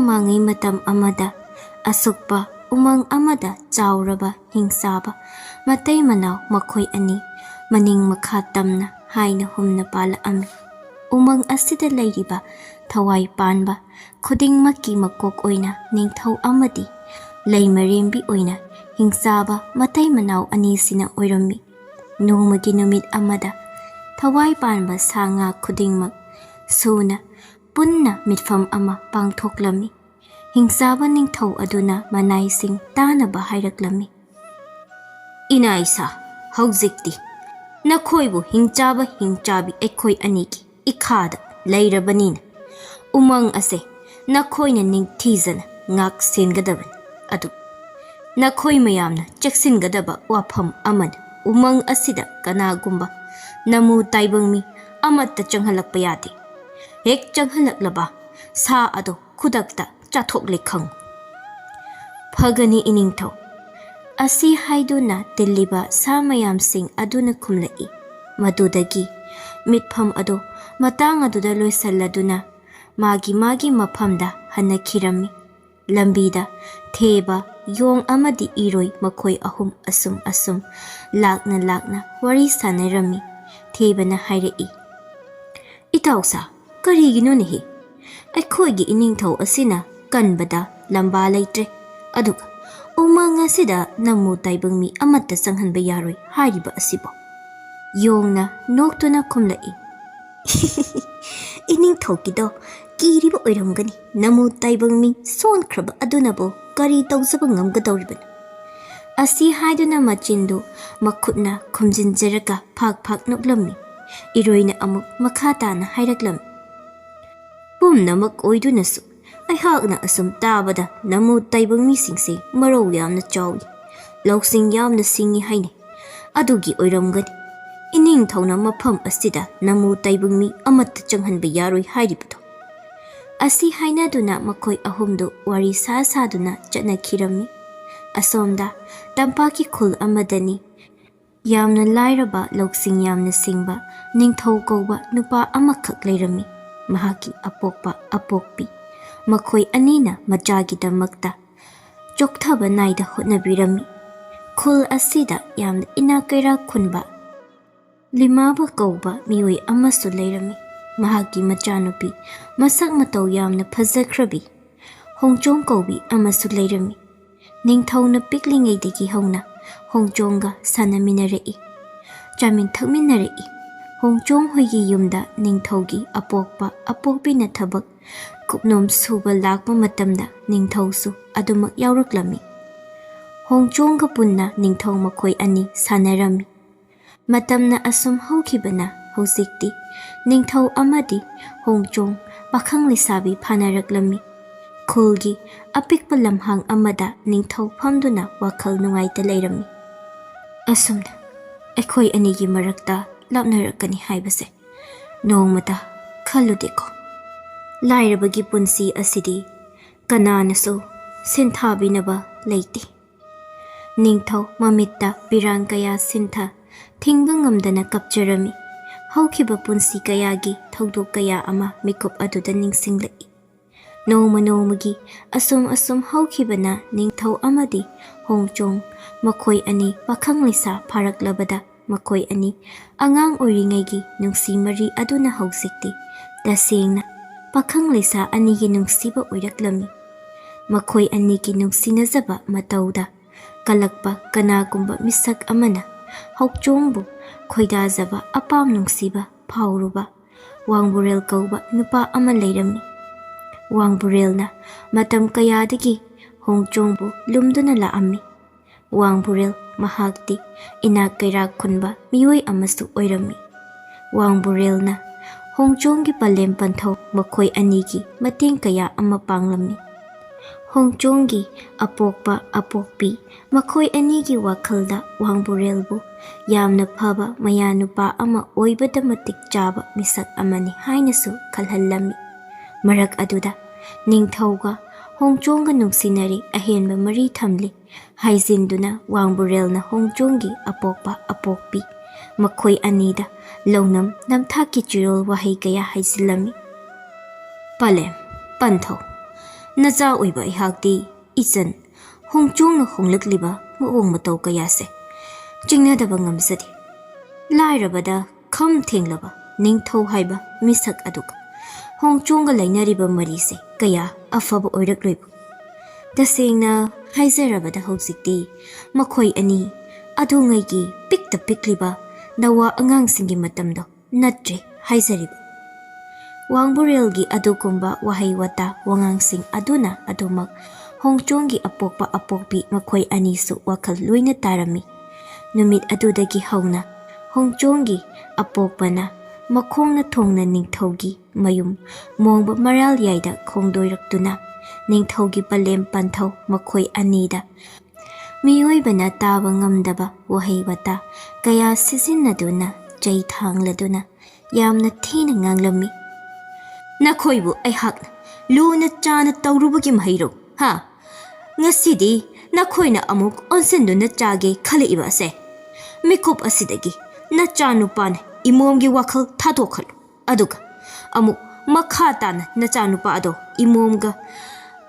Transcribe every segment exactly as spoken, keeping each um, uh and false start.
ꯃꯃꯥꯡꯉꯩ ꯃꯇꯝ ꯑꯃꯗ ꯑꯁꯨꯛꯄ ꯎꯃꯪ ꯑꯃꯗ ꯆꯥꯎꯔꯕ ꯍꯤꯡꯆꯥꯕ ꯃꯇꯩ ꯃꯅꯥꯎ ꯃꯈꯣꯏ ꯑꯅꯤ ꯃꯅꯤꯡ ꯃꯈꯥ ꯇꯝꯅ ꯍꯥꯏꯅ ꯍꯨꯝꯅ ꯄꯥꯜꯂꯛꯑꯝꯃꯤ꯫ ꯎꯃꯪ ꯑꯁꯤꯗ ꯂꯩꯔꯤꯕ ꯊꯋꯥꯏ ꯄꯥꯟꯕ ꯈꯨꯗꯤꯡꯃꯛꯀꯤ ꯃꯀꯣꯛ ꯑꯣꯏꯅ ꯅꯤꯡꯊꯧ ꯑꯃꯗꯤ ꯂꯩꯃꯔꯦꯝꯕꯤ ꯑꯣꯏꯅ ꯍꯤꯡꯆꯥꯕ ꯃꯇꯩ ꯃꯅꯥꯎ ꯑꯅꯤꯁꯤꯅ ꯑꯣꯏꯔꯝꯃꯤ꯫ ꯅꯣꯡꯃꯒꯤ ꯅꯨꯃꯤꯠ ꯑꯃꯗ ꯊꯋꯥꯏ ꯄꯥꯟꯕ ꯁꯥ ꯉꯥ ꯈꯨꯗꯤꯡꯃꯛ ꯁꯨꯅ ꯄꯨꯟꯅ ꯃꯤꯠꯐꯝ ꯑꯃ ꯄꯥꯡꯊꯣꯛꯂꯝꯃꯤ꯫ ꯍꯤꯡꯆꯥꯕ ꯅꯤꯡꯊꯧ ꯑꯗꯨꯅ ꯃꯅꯥꯏꯁꯤꯡ ꯇꯥꯅꯕ ꯍꯥꯏꯔꯛꯂꯝꯃꯤ꯫ "ꯏꯅꯥꯏꯁꯥ, ꯍꯧꯖꯤꯛꯇꯤ ꯅꯈꯣꯏꯕꯨ ꯍꯤꯡꯆꯥꯕ ꯍꯤꯡꯆꯥꯕꯤ ꯑꯩꯈꯣꯏ ꯑꯅꯤꯒꯤ ꯏꯈꯥꯗ ꯂꯩꯔꯕꯅꯤꯅ, ꯎꯃꯪ ꯑꯁꯦ ꯅꯈꯣꯏꯅ ꯅꯤꯡꯊꯤꯖꯅ ꯉꯥꯛ ꯁꯦꯟꯒꯗꯕꯅꯤ꯫ ꯑꯗꯨ ꯅꯈꯣꯏ ꯃꯌꯥꯝꯅ ꯆꯦꯛꯁꯤꯟꯒꯗꯕ ꯋꯥꯐꯝ ꯑꯃꯅ, ꯎꯃꯪ ꯑꯁꯤꯗ ꯀꯅꯥꯒꯨꯝꯕ ꯅꯃꯨ ꯇꯥꯏꯕꯪ ꯃꯤ ꯑꯃꯠꯇ ꯆꯪꯍꯜꯂꯛꯄ ꯌꯥꯗꯦ꯫ ꯍꯦꯛ ꯆꯪꯍꯜꯂꯛꯂꯕ, ꯁꯥ ꯑꯗꯣ ꯈꯨꯗꯛꯇ ꯆꯥꯊꯣꯛꯂꯦ ꯈꯪꯉꯨ꯫" "ꯐꯒꯅꯤ ꯏꯅꯤꯡꯊꯧ꯫" ꯑꯁꯤ ꯍꯥꯏꯗꯨꯅ ꯇꯤꯜꯂꯤꯕ ꯁꯥ ꯃꯌꯥꯝꯁꯤꯡ ꯑꯗꯨꯅ ꯈꯨꯝꯂꯛꯏ꯫ ꯃꯗꯨꯗꯒꯤ ꯃꯤꯠꯐꯝ ꯑꯗꯨ ꯃꯇꯥꯡ ꯑꯗꯨꯗ ꯂꯣꯏꯁꯤꯜꯂꯗꯨꯅ ꯃꯥꯒꯤ ꯃꯥꯒꯤ ꯃꯐꯝꯗ ꯍꯟꯅꯈꯤꯔꯝꯃꯤ꯫ ꯂꯝꯕꯤꯗ ꯊꯦꯕ, ꯌꯣꯡ ꯑꯃꯗꯤ ꯏꯔꯣꯏ ꯃꯈꯣꯏ ꯑꯍꯨꯝ ꯑꯁꯨꯝ ꯑꯁꯨꯝ ꯂꯥꯛꯅ ꯂꯥꯛꯅ ꯋꯥꯔꯤ ꯁꯥꯟꯅꯔꯝꯃꯤ꯫ ꯊꯦꯕꯅ ꯍꯥꯏꯔꯛꯏ, "ꯏꯇꯥꯎ ꯁꯥ, ꯀꯔꯤꯒꯤꯅꯣꯅꯦꯍꯦ? ꯑꯩꯈꯣꯏꯒꯤ ꯏꯅꯤꯡꯊꯧ ꯑꯁꯤꯅ ꯀꯟꯕꯗ ꯂꯝꯕꯥ ꯂꯩꯇ꯭ꯔꯦ꯫ ꯑꯗꯨꯒ ꯎꯃꯪ ꯑꯁꯤꯗ ꯅꯃꯨ ꯇꯥꯏꯕꯪ ꯃꯤ ꯑꯃꯠꯇ ꯆꯪꯍꯟꯕ ꯌꯥꯔꯣꯏ ꯍꯥꯏꯔꯤꯕ ꯑꯁꯤꯕꯣ?" ꯌꯣꯡꯅ ꯅꯣꯛꯇꯨꯅ ꯈꯨꯝꯂꯛꯏ, "ꯏꯅꯤꯡꯊꯧꯒꯤꯗꯣ ꯀꯤꯔꯤꯕ ꯑꯣꯏꯔꯝꯒꯅꯤ꯫ ꯅꯃꯨ ꯇꯥꯏꯕꯪ ꯃꯤ ꯁꯣꯟꯈ꯭ꯔꯕ ꯑꯗꯨꯅꯕꯨ ꯀꯔꯤ ꯇꯧꯖꯕ ꯉꯝꯒꯗꯧꯔꯤꯕꯅꯣ?" ꯑꯁꯤ ꯍꯥꯏꯗꯨꯅ ꯃꯆꯤꯟꯗꯨ ꯃꯈꯨꯠꯅ ꯈꯨꯝꯖꯤꯟꯖꯔꯒ ꯐꯥꯛ ꯐꯥꯛ ꯅꯣꯛꯂꯝꯃꯤ꯫ ꯏꯔꯣꯏꯅ ꯑꯃꯨꯛ ꯃꯈꯥ ꯇꯥꯅ ꯍꯥꯏꯔꯛꯂꯝꯃꯤ, "ꯄꯨꯝꯅꯃꯛ ꯑꯣꯏꯗꯨꯅꯁꯨ ꯑꯩꯍꯥꯛꯅ ꯑꯁꯨꯝ ꯇꯥꯕꯗ ꯅꯃꯨ ꯇꯥꯏꯕꯪ ꯃꯤꯁꯤꯡꯁꯦ ꯃꯔꯧ ꯌꯥꯝꯅ ꯆꯥꯎꯏ, ꯂꯧꯁꯤꯡ ꯌꯥꯝꯅ ꯁꯤꯡꯏ ꯍꯥꯏꯅꯩ꯫ ꯑꯗꯨꯒꯤ ꯑꯣꯏꯔꯝꯒꯅꯤ ꯏꯅꯤꯡꯊꯧꯅ ꯃꯐꯝ ꯑꯁꯤꯗ ꯅꯃꯨ ꯇꯥꯏꯕꯪ ꯃꯤ ꯑꯃꯠꯇ ꯆꯪꯍꯟꯕ ꯌꯥꯔꯣꯏ ꯍꯥꯏꯔꯤꯕꯗꯣ꯫" ꯑꯁꯤ ꯍꯥꯏꯅꯗꯨꯅ ꯃꯈꯣꯏ ꯑꯍꯨꯝꯗꯨ ꯋꯥꯔꯤ ꯁꯥ ꯁꯥꯗꯨꯅ ꯆꯠꯅꯈꯤꯔꯝꯃꯤ꯫ ꯑꯁꯣꯝꯗ ꯇꯝꯄꯥꯛꯀꯤ ꯈꯨꯜ ꯑꯃꯗꯅꯤ ꯌꯥꯝꯅ ꯂꯥꯏꯔꯕ, ꯂꯧꯁꯤꯡ ꯌꯥꯝꯅ ꯁꯤꯡꯕ ꯅꯤꯡꯊꯧ ꯀꯧꯕ ꯅꯨꯄꯥ ꯑꯃꯈꯛ ꯂꯩꯔꯝꯃꯤ꯫ ꯃꯍꯥꯛꯀꯤ ꯑꯄꯣꯛꯄ ꯑꯄꯣꯛꯄꯤ ꯃꯈꯣꯏ ꯑꯅꯤꯅ ꯃꯆꯥꯒꯤꯗꯃꯛꯇ ꯆꯣꯛꯊꯕ ꯅꯥꯏꯗ ꯍꯣꯠꯅꯕꯤꯔꯝꯃꯤ꯫ ꯈꯨꯜ ꯑꯁꯤꯗ ꯌꯥꯝꯅ ꯏꯅꯥꯛ ꯀꯩꯔꯥꯛ ꯈꯨꯟꯕ ꯂꯤꯃꯥꯕ ꯀꯧꯕ ꯃꯤꯑꯣꯏ ꯑꯃꯁꯨ ꯂꯩꯔꯝꯃꯤ꯫ ꯃꯍꯥꯛꯀꯤ ꯃꯆꯥꯅꯨꯄꯤ ꯃꯁꯛ ꯃꯇꯧ ꯌꯥꯝꯅ ꯐꯖꯈ꯭ꯔꯕꯤ ꯍꯣꯡꯆꯣꯡ ꯀꯧꯕꯤ ꯑꯃꯁꯨ ꯂꯩꯔꯝꯃꯤ꯫ ꯅꯤꯡꯊꯧꯅ ꯄꯤꯛꯂꯤꯉꯩꯗꯒꯤ ꯍꯧꯅ ꯍꯣꯡꯆꯣꯡꯒ ꯁꯥꯟꯅꯃꯤꯟꯅꯔꯛꯏ, ꯆꯥꯃꯤꯟ ꯊꯛꯃꯤꯟꯅꯔꯛꯏ꯫ ꯍꯣꯡꯆꯣꯡ ꯍꯣꯏꯒꯤ ꯌꯨꯝꯗ ꯅꯤꯡꯊꯧꯒꯤ ꯑꯄꯣꯛꯄ ꯑꯄꯣꯛꯄꯤꯅ ꯊꯕꯛ ꯀꯨꯞꯅꯣꯝ ꯁꯨꯕ ꯂꯥꯛꯄ ꯃꯇꯝꯗ ꯅꯤꯡꯊꯧꯁꯨ ꯑꯗꯨꯃꯛ ꯌꯥꯎꯔꯛꯂꯝꯃꯤ꯫ ꯍꯣꯡꯆꯣꯡꯒ ꯄꯨꯟꯅ ꯅꯤꯡꯊꯧ ꯃꯈꯣꯏ ꯑꯅꯤ ꯁꯥꯟꯅꯔꯝꯃꯤ꯫ ꯃꯇꯝꯅ ꯑꯁꯨꯝ ꯍꯧꯈꯤꯕꯅ ꯍꯧꯖꯤꯛꯇꯤ ꯅꯤꯡꯊꯧ ꯑꯃꯗꯤ ꯍꯣꯡꯆꯣꯡ ꯄꯥꯈꯪ ꯂꯩꯁꯥꯕꯤ ꯐꯥꯅꯔꯛꯂꯝꯃꯤ꯫ ꯈꯨꯜꯒꯤ ꯑꯄꯤꯛꯄ ꯂꯝꯍꯥꯡ ꯑꯃꯗ ꯅꯤꯡꯊꯧ ꯐꯝꯗꯨꯅ ꯋꯥꯈꯜ ꯅꯨꯡꯉꯥꯏꯇ ꯂꯩꯔꯝꯃꯤ꯫ ꯑꯁꯨꯝꯅ ꯑꯩꯈꯣꯏ ꯑꯅꯤꯒꯤ ꯃꯔꯛꯇ ꯂꯥꯞꯅꯔꯛꯀꯅꯤ ꯍꯥꯏꯕꯁꯦ ꯅꯣꯡꯃꯇ ꯈꯜꯂꯨꯗꯦꯀꯣ꯫ ꯂꯥꯏꯔꯕꯒꯤ ꯄꯨꯟꯁꯤ ꯑꯁꯤꯗꯤ ꯀꯅꯥꯅꯁꯨ ꯁꯤꯟꯊꯥꯕꯤꯅꯕ ꯂꯩꯇꯦ꯫ ꯅꯤꯡꯊꯧ ꯃꯃꯤꯠꯇ ꯄꯤꯔꯥꯡ ꯀꯌꯥ ꯁꯤꯟꯊ ꯊꯤꯡꯕ ꯉꯝꯗꯅ ꯀꯞꯆꯔꯝꯃꯤ꯫ ꯍꯧꯈꯤꯕ ꯄꯨꯟꯁꯤ ꯀꯌꯥꯒꯤ ꯊꯧꯗꯣꯛ ꯀꯌꯥ ꯑꯃ ꯃꯤꯀꯨꯞ ꯑꯗꯨꯗ ꯅꯤꯡꯁꯤꯡꯂꯛꯏ꯫ ꯅꯣꯡꯃ ꯅꯣꯡꯃꯒꯤ ꯑꯁꯨꯝ ꯑꯁꯨꯝ ꯍꯧꯈꯤꯕꯅ ꯅꯤꯡꯊꯧ ꯑꯃꯗꯤ ꯍꯣꯡꯆꯣꯡ ꯃꯈꯣꯏ ꯑꯅꯤ ꯄꯥꯈꯪ ꯂꯩꯁꯥ ꯐꯥꯔꯛꯂꯕꯗ ꯃꯈꯣꯏ ꯑꯅꯤ ꯑꯉꯥꯡ ꯑꯣꯏꯔꯤꯉꯩꯒꯤ ꯅꯨꯡꯁꯤ ꯃꯔꯤ ꯑꯗꯨꯅ ꯍꯧꯖꯤꯛꯇꯤ ꯇꯁꯦꯡꯅ ꯄꯥꯈꯪ ꯂꯩꯁꯥ ꯑꯅꯤꯒꯤ ꯅꯨꯡꯁꯤꯕ ꯑꯣꯏꯔꯛꯂꯝꯃꯤ꯫ ꯃꯈꯣꯏ ꯑꯅꯤꯒꯤ ꯅꯨꯡꯁꯤꯅꯖꯕ ꯃꯇꯧꯗ ꯀꯜꯂꯛꯄ ꯀꯅꯥꯒꯨꯝꯕ ꯃꯤꯁꯛ ꯑꯃꯅ ꯍꯣꯡꯆꯣꯡꯕꯨ ꯈꯣꯏꯗꯥꯖꯕ ꯑꯄꯥꯝ ꯅꯨꯡꯁꯤꯕ ꯐꯥꯎꯔꯨꯕ ꯋꯥꯡꯕꯨꯔꯦꯜ ꯀꯧꯕ ꯅꯨꯄꯥ ꯑꯃ ꯂꯩꯔꯝꯃꯤ꯫ ꯋꯥꯡꯕꯨꯔꯦꯜꯅ ꯃꯇꯝ ꯀꯌꯥꯗꯒꯤ ꯍꯣꯡꯆꯣꯡꯕꯨ ꯂꯨꯝꯗꯨꯅ ꯂꯥꯛꯑꯝꯃꯤ꯫ ꯋꯥꯡꯕꯨꯔꯦꯜ ꯃꯍꯥꯛꯇꯤ ꯏꯅꯥꯛ ꯀꯩꯔꯥꯛ ꯈꯨꯟꯕ ꯃꯤꯑꯣꯏ ꯑꯃꯁꯨ ꯑꯣꯏꯔꯝꯃꯤ꯫ ꯋꯥꯡꯕꯨꯔꯦꯜꯅ ꯍꯣꯡꯆꯣꯡꯒꯤ ꯄꯂꯦꯝ ꯄꯟꯊꯧ ꯃꯈꯣꯏ ꯑꯅꯤꯒꯤ ꯃꯇꯦꯡ ꯀꯌꯥ ꯑꯃ ꯄꯥꯡꯂꯝꯃꯤ꯫ ꯍꯣꯡꯆꯣꯡꯒꯤ ꯑꯄꯣꯛꯄ ꯑꯄꯣꯛꯄꯤ ꯃꯈꯣꯏ ꯑꯅꯤꯒꯤ ꯋꯥꯈꯜꯗ ꯋꯥꯡꯕꯨꯔꯦꯜꯕꯨ ꯌꯥꯝꯅ ꯐꯕ ꯃꯌꯥꯅꯨꯄꯥ ꯑꯃ ꯑꯣꯏꯕꯗ ꯃꯇꯤꯛ ꯆꯥꯕ ꯃꯤꯁꯛ ꯑꯃꯅꯤ ꯍꯥꯏꯅꯁꯨ ꯈꯜꯍꯜꯂꯝꯃꯤ꯫ ꯃꯔꯛ ꯑꯗꯨꯗ ꯅꯤꯡꯊꯧꯒ ꯍꯣꯡꯆꯣꯡꯒ ꯅꯨꯡꯁꯤꯅꯔꯤ, ꯑꯍꯦꯟꯕ ꯃꯔꯤ ꯊꯝꯂꯤ ꯍꯥꯏꯖꯤꯟꯗꯨꯅ ꯋꯥꯡꯕꯨꯔꯦꯜꯅ ꯍꯣꯡꯆꯣꯡꯒꯤ ꯑꯄꯣꯛꯄ ꯑꯄꯣꯛꯄꯤ ꯃꯈꯣꯏ ꯑꯅꯤꯗ ꯂꯧꯅꯝ ꯅꯝꯊꯥꯛꯀꯤ ꯆꯤꯔꯣꯜ ꯋꯥꯍꯩ ꯀꯌꯥ ꯍꯥꯏꯖꯤꯜꯂꯝꯃꯤ꯫ ꯄꯂꯦꯝ, ꯄꯟꯊꯧ, ꯅꯆꯥ ꯑꯣꯏꯕ ꯑꯩꯍꯥꯛꯇꯤ ꯏꯆꯟ ꯍꯣꯡꯆꯣꯡꯅ ꯍꯣꯡꯂꯛꯂꯤꯕ ꯃꯑꯣꯡ ꯃꯇꯧ ꯀꯌꯥꯁꯦ ꯆꯤꯡꯅꯗꯕ ꯉꯝꯖꯗꯦ꯫ ꯂꯥꯏꯔꯕꯗ ꯈꯝ ꯊꯦꯡꯂꯕ ꯅꯤꯡꯊꯧ ꯍꯥꯏꯕ ꯃꯤꯁꯛ ꯑꯗꯨꯒ ꯍꯣꯡꯆꯣꯡꯒ ꯂꯩꯅꯔꯤꯕ ꯃꯔꯤꯁꯦ ꯀꯌꯥ ꯑꯐꯕ ꯑꯣꯏꯔꯛꯂꯣꯏꯕ꯫ ꯇꯁꯦꯡꯅ ꯍꯥꯏꯖꯔꯕꯗ ꯍꯧꯖꯤꯛꯇꯤ ꯃꯈꯣꯏ ꯑꯅꯤ ꯑꯗꯨꯉꯩꯒꯤ ꯄꯤꯛꯇ ꯄꯤꯛꯂꯤꯕ ꯅꯋꯥ ꯑꯉꯥꯡꯁꯤꯡꯒꯤ ꯃꯇꯝꯗꯣ ꯅꯠꯇ꯭ꯔꯦ ꯍꯥꯏꯖꯔꯤꯕ꯫ ꯋꯥꯡꯕꯨꯔꯦꯜꯒꯤ ꯑꯗꯨꯒꯨꯝꯕ ꯋꯥꯍꯩ ꯋꯥꯇꯥ ꯋꯥꯉꯥꯡꯁꯤꯡ ꯑꯗꯨꯅ ꯑꯗꯨꯃꯛ ꯍꯣꯡꯆꯣꯡꯒꯤ ꯑꯄꯣꯛꯄ ꯑꯄꯣꯛꯄꯤ ꯃꯈꯣꯏ ꯑꯅꯤꯁꯨ ꯋꯥꯈꯜ ꯂꯣꯏꯅ ꯇꯥꯔꯝꯃꯤ꯫ ꯅꯨꯃꯤꯠ ꯑꯗꯨꯗꯒꯤ ꯍꯧꯅ ꯍꯣꯡꯆꯣꯡꯒꯤ ꯑꯄꯣꯛꯄꯅ ꯃꯈꯣꯡꯅ ꯊꯣꯡꯅ ꯅꯤꯡꯊꯧꯒꯤ ꯃꯌꯨꯝ ꯃꯣꯡꯕ ꯃꯔꯥꯜ ꯌꯥꯏꯗ ꯈꯣꯡꯗꯣꯏꯔꯛꯇꯨꯅ ꯅꯤꯡꯊꯧꯒꯤ ꯄꯂꯦꯝ ꯄꯟꯊꯧ ꯃꯈꯣꯏ ꯑꯅꯤꯗ ꯃꯤꯑꯣꯏꯕꯅ ꯇꯥꯕ ꯉꯝꯗꯕ ꯋꯥꯍꯩ ꯋꯥꯇꯥ ꯀꯌꯥ ꯁꯤꯖꯤꯟꯅꯗꯨꯅ ꯆꯩ ꯊꯥꯡꯂꯗꯨꯅ ꯌꯥꯝꯅ ꯊꯤꯅ ꯉꯥꯡꯂꯝꯃꯤ꯫ "ꯅꯈꯣꯏꯕꯨ ꯑꯩꯍꯥꯛꯅ ꯂꯨꯅ ꯆꯥꯅ ꯇꯧꯔꯨꯕꯒꯤ ꯃꯍꯩꯔꯣ? ꯍꯥ? ꯉꯁꯤꯗꯤ ꯅꯈꯣꯏꯅ ꯑꯃꯨꯛ ꯑꯣꯟꯁꯤꯟꯗꯨꯅ ꯆꯥꯒꯦ ꯈꯜꯂꯛꯏꯕ ꯑꯁꯦ? ꯃꯤꯀꯨꯞ ꯑꯁꯤꯗꯒꯤ ꯅꯆꯥꯅꯨꯄꯥꯅ ꯏꯃꯣꯝꯒꯤ ꯋꯥꯈꯜ ꯊꯥꯗꯣꯛꯍꯜꯂꯨ꯫ ꯑꯗꯨꯒ ꯑꯃꯨꯛ ꯃꯈꯥ ꯇꯥꯅ ꯅꯆꯥꯅꯨꯄꯥ ꯑꯗꯣ ꯏꯃꯣꯝꯒ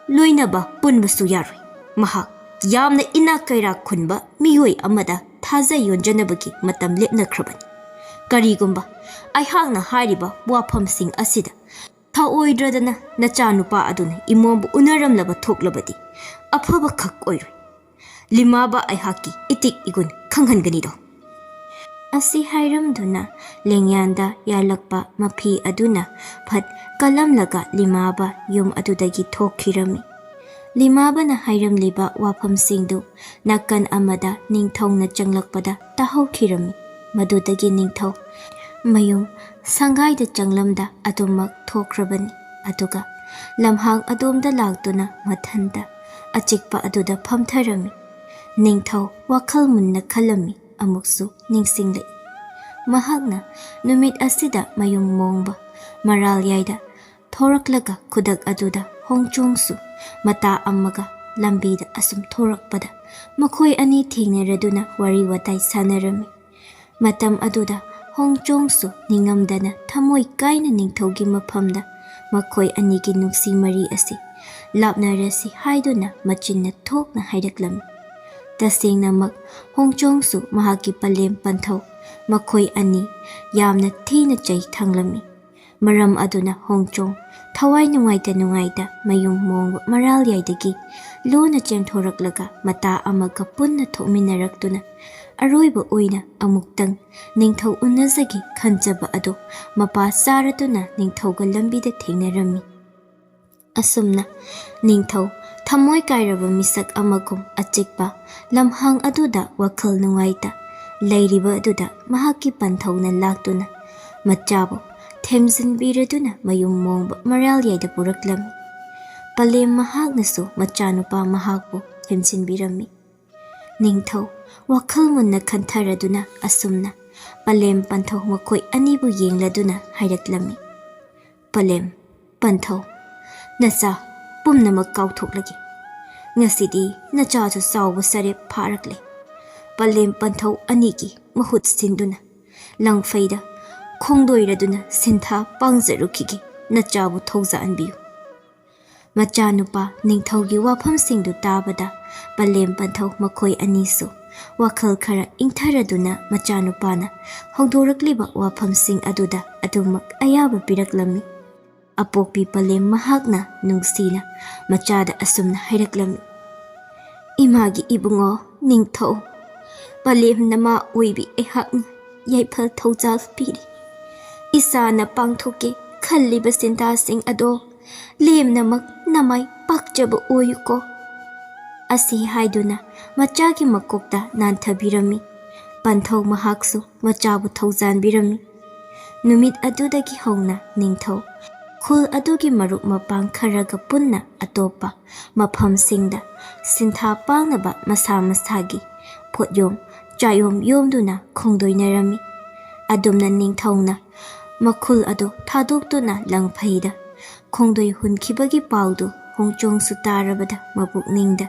ꯂꯣꯏꯅꯕ ꯄꯨꯟꯕꯁꯨ ꯌꯥꯔꯣꯏ꯫ ꯃꯍꯥꯛ ꯌꯥꯝꯅ ꯏꯅꯥꯛ ꯀꯩꯔꯥꯛ ꯈꯨꯟꯕ ꯃꯤꯑꯣꯏ ꯑꯃꯗ ꯊꯥꯖ ꯌꯣꯟꯖꯅꯕꯒꯤ ꯃꯇꯝ ꯂꯦꯞꯅꯈ꯭ꯔꯕꯅꯤ꯫ ꯀꯔꯤꯒꯨꯝꯕ ꯑꯩꯍꯥꯛꯅ ꯍꯥꯏꯔꯤꯕ ꯋꯥꯐꯝꯁꯤꯡ ꯑꯁꯤꯗ ꯊꯥꯑꯣꯏꯗ꯭ꯔꯗꯅ ꯅꯆꯥꯅꯨꯄꯥ ꯑꯗꯨꯅ ꯏꯃꯣꯝꯕꯨ ꯎꯅꯔꯝꯂꯕ ꯊꯣꯛꯂꯕꯗꯤ ꯑꯐꯕ ꯈꯛ ꯑꯣꯏꯔꯣꯏ꯫ ꯂꯤꯃꯥꯕ ꯑꯩꯍꯥꯛꯀꯤ ꯏꯇꯤꯛ ꯏꯒꯨꯟ ꯈꯪꯍꯟꯒꯅꯤꯗꯣ꯫" ꯑꯁꯤ ꯍꯥꯏꯔꯝꯗꯨꯅ ꯂꯦꯡꯌꯥꯟꯗ ꯌꯥꯜꯂꯛꯄ ꯃꯐꯤ ꯑꯗꯨꯅ ꯐꯠ ꯀꯜꯂꯝꯂꯒ ꯂꯤꯃꯥꯕ ꯌꯨꯝ ꯑꯗꯨꯗꯒꯤ ꯊꯣꯛꯈꯤꯔꯝꯃꯤ꯫ ꯂꯤꯃꯥꯕꯅ ꯍꯥꯏꯔꯝꯂꯤꯕ ꯋꯥꯐꯝꯁꯤꯡꯗꯨ ꯅꯥꯀꯟ ꯑꯃꯗ ꯅꯤꯡꯊꯧꯅ ꯆꯪꯂꯛꯄꯗ ꯇꯥꯍꯧꯈꯤꯔꯝꯃꯤ꯫ ꯃꯗꯨꯗꯒꯤ ꯅꯤꯡꯊꯧ ꯃꯌꯨꯝ ꯁꯪꯒꯥꯏꯗ ꯆꯪꯂꯝꯗ ꯑꯗꯨꯃꯛ ꯊꯣꯛꯈ꯭ꯔꯕꯅꯤ꯫ ꯑꯗꯨꯒ ꯂꯝꯍꯥꯡ ꯑꯗꯣꯝꯗ ꯂꯥꯛꯇꯨꯅ ꯃꯊꯟꯇ ꯑꯆꯤꯛꯄ ꯑꯗꯨꯗ ꯐꯝꯊꯔꯝꯃꯤ꯫ ꯅꯤꯡꯊꯧ ꯋꯥꯈꯜ ꯃꯨꯟꯅ ꯈꯜꯂꯝꯃꯤ ꯑꯃꯨꯛꯁꯨ ꯅꯤꯡꯁꯤꯡꯂꯛꯏ꯫ ꯃꯍꯥꯛꯅ ꯅꯨꯃꯤꯠ ꯑꯁꯤꯗ ꯃꯌꯨꯝ ꯃꯣꯡꯕ ꯃꯔꯥꯜ ꯌꯥꯏꯗ ꯊꯣꯔꯛꯂꯒ ꯈꯨꯗꯛ ꯑꯗꯨꯗ ꯍꯣꯡꯆꯣꯡꯁꯨ ꯃꯇꯥ ꯑꯃꯒ ꯂꯝꯕꯤꯗ ꯑꯁꯨꯝ ꯊꯣꯔꯛꯄꯗ ꯃꯈꯣꯏ ꯑꯅꯤ ꯊꯦꯡꯅꯔꯗꯨꯅ ꯋꯥꯔꯤ ꯋꯥꯇꯥꯏ ꯁꯥꯟꯅꯔꯝꯃꯤ꯫ ꯃꯇꯝ ꯑꯗꯨꯗ ꯍꯣꯡꯆꯣꯡꯁꯨ ꯅꯤꯡꯉꯝꯗꯅ ꯊꯃꯣꯏ ꯀꯥꯏꯅ ꯅꯤꯡꯊꯧꯒꯤ ꯃꯐꯝꯗ ꯃꯈꯣꯏ ꯑꯅꯤꯒꯤ ꯅꯨꯡꯁꯤ ꯃꯔꯤ ꯑꯁꯤ ꯂꯥꯞꯅꯔꯁꯤ ꯍꯥꯏꯗꯨꯅ ꯃꯆꯤꯟꯅ ꯊꯣꯛꯅ ꯍꯥꯏꯔꯛꯂꯝꯃꯤ꯫ ꯇꯁꯦꯡꯅꯃꯛ ꯍꯣꯡꯆꯣꯡꯁꯨ ꯃꯍꯥꯛꯀꯤ ꯄꯂꯦꯝ ꯄꯟꯊꯧ ꯃꯈꯣꯏ ꯑꯅꯤ ꯌꯥꯝꯅ ꯊꯤꯅ ꯆꯩ ꯊꯥꯡꯂꯝꯃꯤ꯫ ꯃꯔꯝ ꯑꯗꯨꯅ ꯍꯣꯡꯆꯣꯡ ꯊꯋꯥꯏ ꯅꯨꯡꯉꯥꯏꯇ ꯅꯨꯡꯉꯥꯏꯇ ꯃꯌꯨꯝ ꯃꯣꯡꯕ ꯃꯔꯥꯜꯌꯥꯏꯗꯒꯤ ꯂꯣꯟꯅ ꯆꯦꯟꯊꯣꯔꯛꯂꯒ ꯃꯇꯥ ꯑꯃꯒ ꯄꯨꯟꯅ ꯊꯣꯛꯃꯤꯟꯅꯔꯛꯇꯨꯅ ꯑꯔꯣꯏꯕ ꯑꯣꯏꯅ ꯑꯃꯨꯛꯇꯪ ꯅꯤꯡꯊꯧ ꯎꯅꯖꯒꯦ ꯈꯟꯖꯕ ꯑꯗꯨ ꯃꯄꯥ ꯆꯥꯔꯗꯨꯅ ꯅꯤꯡꯊꯧꯒ ꯂꯝꯕꯤꯗ ꯊꯦꯡꯅꯔꯝꯃꯤ꯫ ꯑꯁꯨꯝꯅ ꯅꯤꯡꯊꯧ ꯊꯃꯣꯏ ꯀꯥꯏꯔꯕ ꯃꯤꯁꯛ ꯑꯃꯒꯨꯝ ꯑꯆꯤꯛꯄ ꯂꯝꯍꯥꯡ ꯑꯗꯨꯗ ꯋꯥꯈꯜ ꯅꯨꯡꯉꯥꯏꯇ ꯂꯩꯔꯤꯕ ꯑꯗꯨꯗ ꯃꯍꯥꯛꯀꯤ ꯄꯟꯊꯧꯅ ꯂꯥꯛꯇꯨꯅ ꯃꯆꯥꯕꯨ ꯊꯦꯝꯖꯤꯟꯕꯤꯔꯗꯨꯅ ꯃꯌꯨꯝ ꯃꯣꯡꯕ ꯃꯔꯥꯜꯌꯥꯏꯗ ꯄꯨꯔꯛꯂꯝꯃꯤ꯫ ꯄꯂꯦꯝ ꯃꯍꯥꯛꯅꯁꯨ ꯃꯆꯥꯅꯨꯄꯥ ꯃꯍꯥꯛꯄꯨ ꯊꯦꯝꯖꯤꯟꯕꯤꯔꯝꯃꯤ꯫ ꯅꯤꯡꯊꯧ ꯋꯥꯈꯜ ꯃꯨꯟꯅ ꯈꯟꯊꯔꯗꯨꯅ ꯑꯁꯨꯝꯅ ꯄꯂꯦꯝ ꯄꯟꯊꯧ ꯃꯈꯣꯏ ꯑꯅꯤꯕꯨ ꯌꯦꯡꯂꯗꯨꯅ ꯍꯥꯏꯔꯛꯂꯝꯃꯤ, "ꯄꯂꯦꯝ ꯄꯟꯊꯧ, ꯅꯆꯥ ꯄꯨꯝꯅꯃꯛ ꯀꯥꯎꯊꯣꯛꯂꯒꯦ꯫ ꯉꯁꯤꯗꯤ ꯅꯆꯥꯁꯨ ꯆꯥꯎꯕ ꯁꯔꯦꯞ ꯐꯥꯔꯛꯂꯦ꯫ ꯄꯂꯦꯝ ꯄꯟꯊꯧ ꯑꯅꯤꯒꯤ ꯃꯍꯨꯠ ꯁꯤꯟꯗꯨꯅ ꯂꯪꯐꯩꯗ ꯈꯣꯡꯗꯣꯏꯔꯗꯨꯅ ꯁꯤꯟꯊꯥ ꯄꯥꯡꯖꯔꯨꯈꯤꯒꯦ꯫ ꯅꯆꯥꯕꯨ ꯊꯧꯖꯥꯟꯕꯤꯌꯨ꯫" ꯃꯆꯥꯅꯨꯄꯥ ꯅꯤꯡꯊꯧꯒꯤ ꯋꯥꯐꯝꯁꯤꯡꯗꯨ ꯇꯥꯕꯗ ꯄꯂꯦꯝ ꯄꯟꯊꯧ ꯃꯈꯣꯏ ꯑꯅꯤꯁꯨ ꯋꯥꯈꯜ ꯈꯔ ꯏꯪꯊꯔꯗꯨꯅ ꯃꯆꯥꯅꯨꯄꯥꯅ ꯍꯧꯗꯣꯔꯛꯂꯤꯕ ꯋꯥꯐꯝꯁꯤꯡ ꯑꯗꯨꯗ ꯑꯗꯨꯃꯛ ꯑꯌꯥꯕ ꯄꯤꯔꯛꯂꯝꯃꯤ꯫ ꯑꯄꯣꯛꯄꯤ ꯄꯂꯦꯝ ꯃꯍꯥꯛꯅ ꯅꯨꯡꯁꯤꯅ ꯃꯆꯥꯗ ꯑꯁꯨꯝꯅ ꯍꯥꯏꯔꯛꯂꯝꯃꯤ, "ꯏꯃꯥꯒꯤ ꯏꯕꯨꯡꯉꯣ ꯅꯤꯡꯊꯧ, ꯄꯂꯦꯝ ꯅꯃꯥ ꯑꯣꯏꯕꯤ ꯑꯩꯍꯥꯛꯅ ꯌꯥꯏꯐ ꯊꯧꯖꯥꯜ ꯄꯤꯔꯤ꯫ ꯏꯆꯥꯅ ꯄꯥꯡꯊꯣꯛꯀꯦ ꯈꯜꯂꯤꯕ ꯁꯤꯟꯊꯥꯁꯤꯡ ꯑꯗꯣ ꯂꯦꯝꯅꯃꯛ ꯅꯃꯥꯏ ꯄꯥꯛꯆꯕ ꯑꯣꯏꯌꯨꯀꯣ꯫" ꯑꯁꯤ ꯍꯥꯏꯗꯨꯅ ꯃꯆꯥꯒꯤ ꯃꯀꯣꯛꯇ ꯅꯥꯟꯊꯕꯤꯔꯝꯃꯤ꯫ ꯄꯟꯊꯧ ꯃꯍꯥꯛꯁꯨ ꯃꯆꯥꯕꯨ ꯊꯧꯖꯥꯟꯕꯤꯔꯝꯃꯤ꯫ ꯅꯨꯃꯤꯠ ꯑꯗꯨꯗꯒꯤ ꯍꯧꯅ ꯅꯤꯡꯊꯧ ꯈꯨꯜ ꯑꯗꯨꯒꯤ ꯃꯔꯨꯞ ꯃꯄꯥꯡ ꯈꯔꯒ ꯄꯨꯟꯅ ꯑꯇꯣꯞꯄ ꯃꯐꯝꯁꯤꯡꯗ ꯁꯤꯟꯊꯥ ꯄꯥꯡꯅꯕ ꯃꯁꯥ ꯃꯁꯥꯒꯤ ꯄꯣꯠꯌꯣꯝ ꯆꯥꯌꯣꯝ ꯌꯣꯝꯗꯨꯅ ꯈꯣꯡꯗꯣꯏꯅꯔꯝꯃꯤ꯫ ꯑꯗꯨꯝꯅ ꯅꯤꯡꯊꯧꯅ ꯃꯈꯨꯜ ꯑꯗꯨ ꯊꯥꯗꯣꯛꯇꯨꯅ ꯂꯪꯐꯩꯗ ꯈꯣꯡꯗꯣꯏ ꯍꯨꯟꯈꯤꯕꯒꯤ ꯄꯥꯎꯗꯨ ꯍꯣꯡꯆꯣꯡꯁꯨ ꯇꯥꯔꯕꯗ ꯃꯄꯨꯛꯅꯤꯡꯗ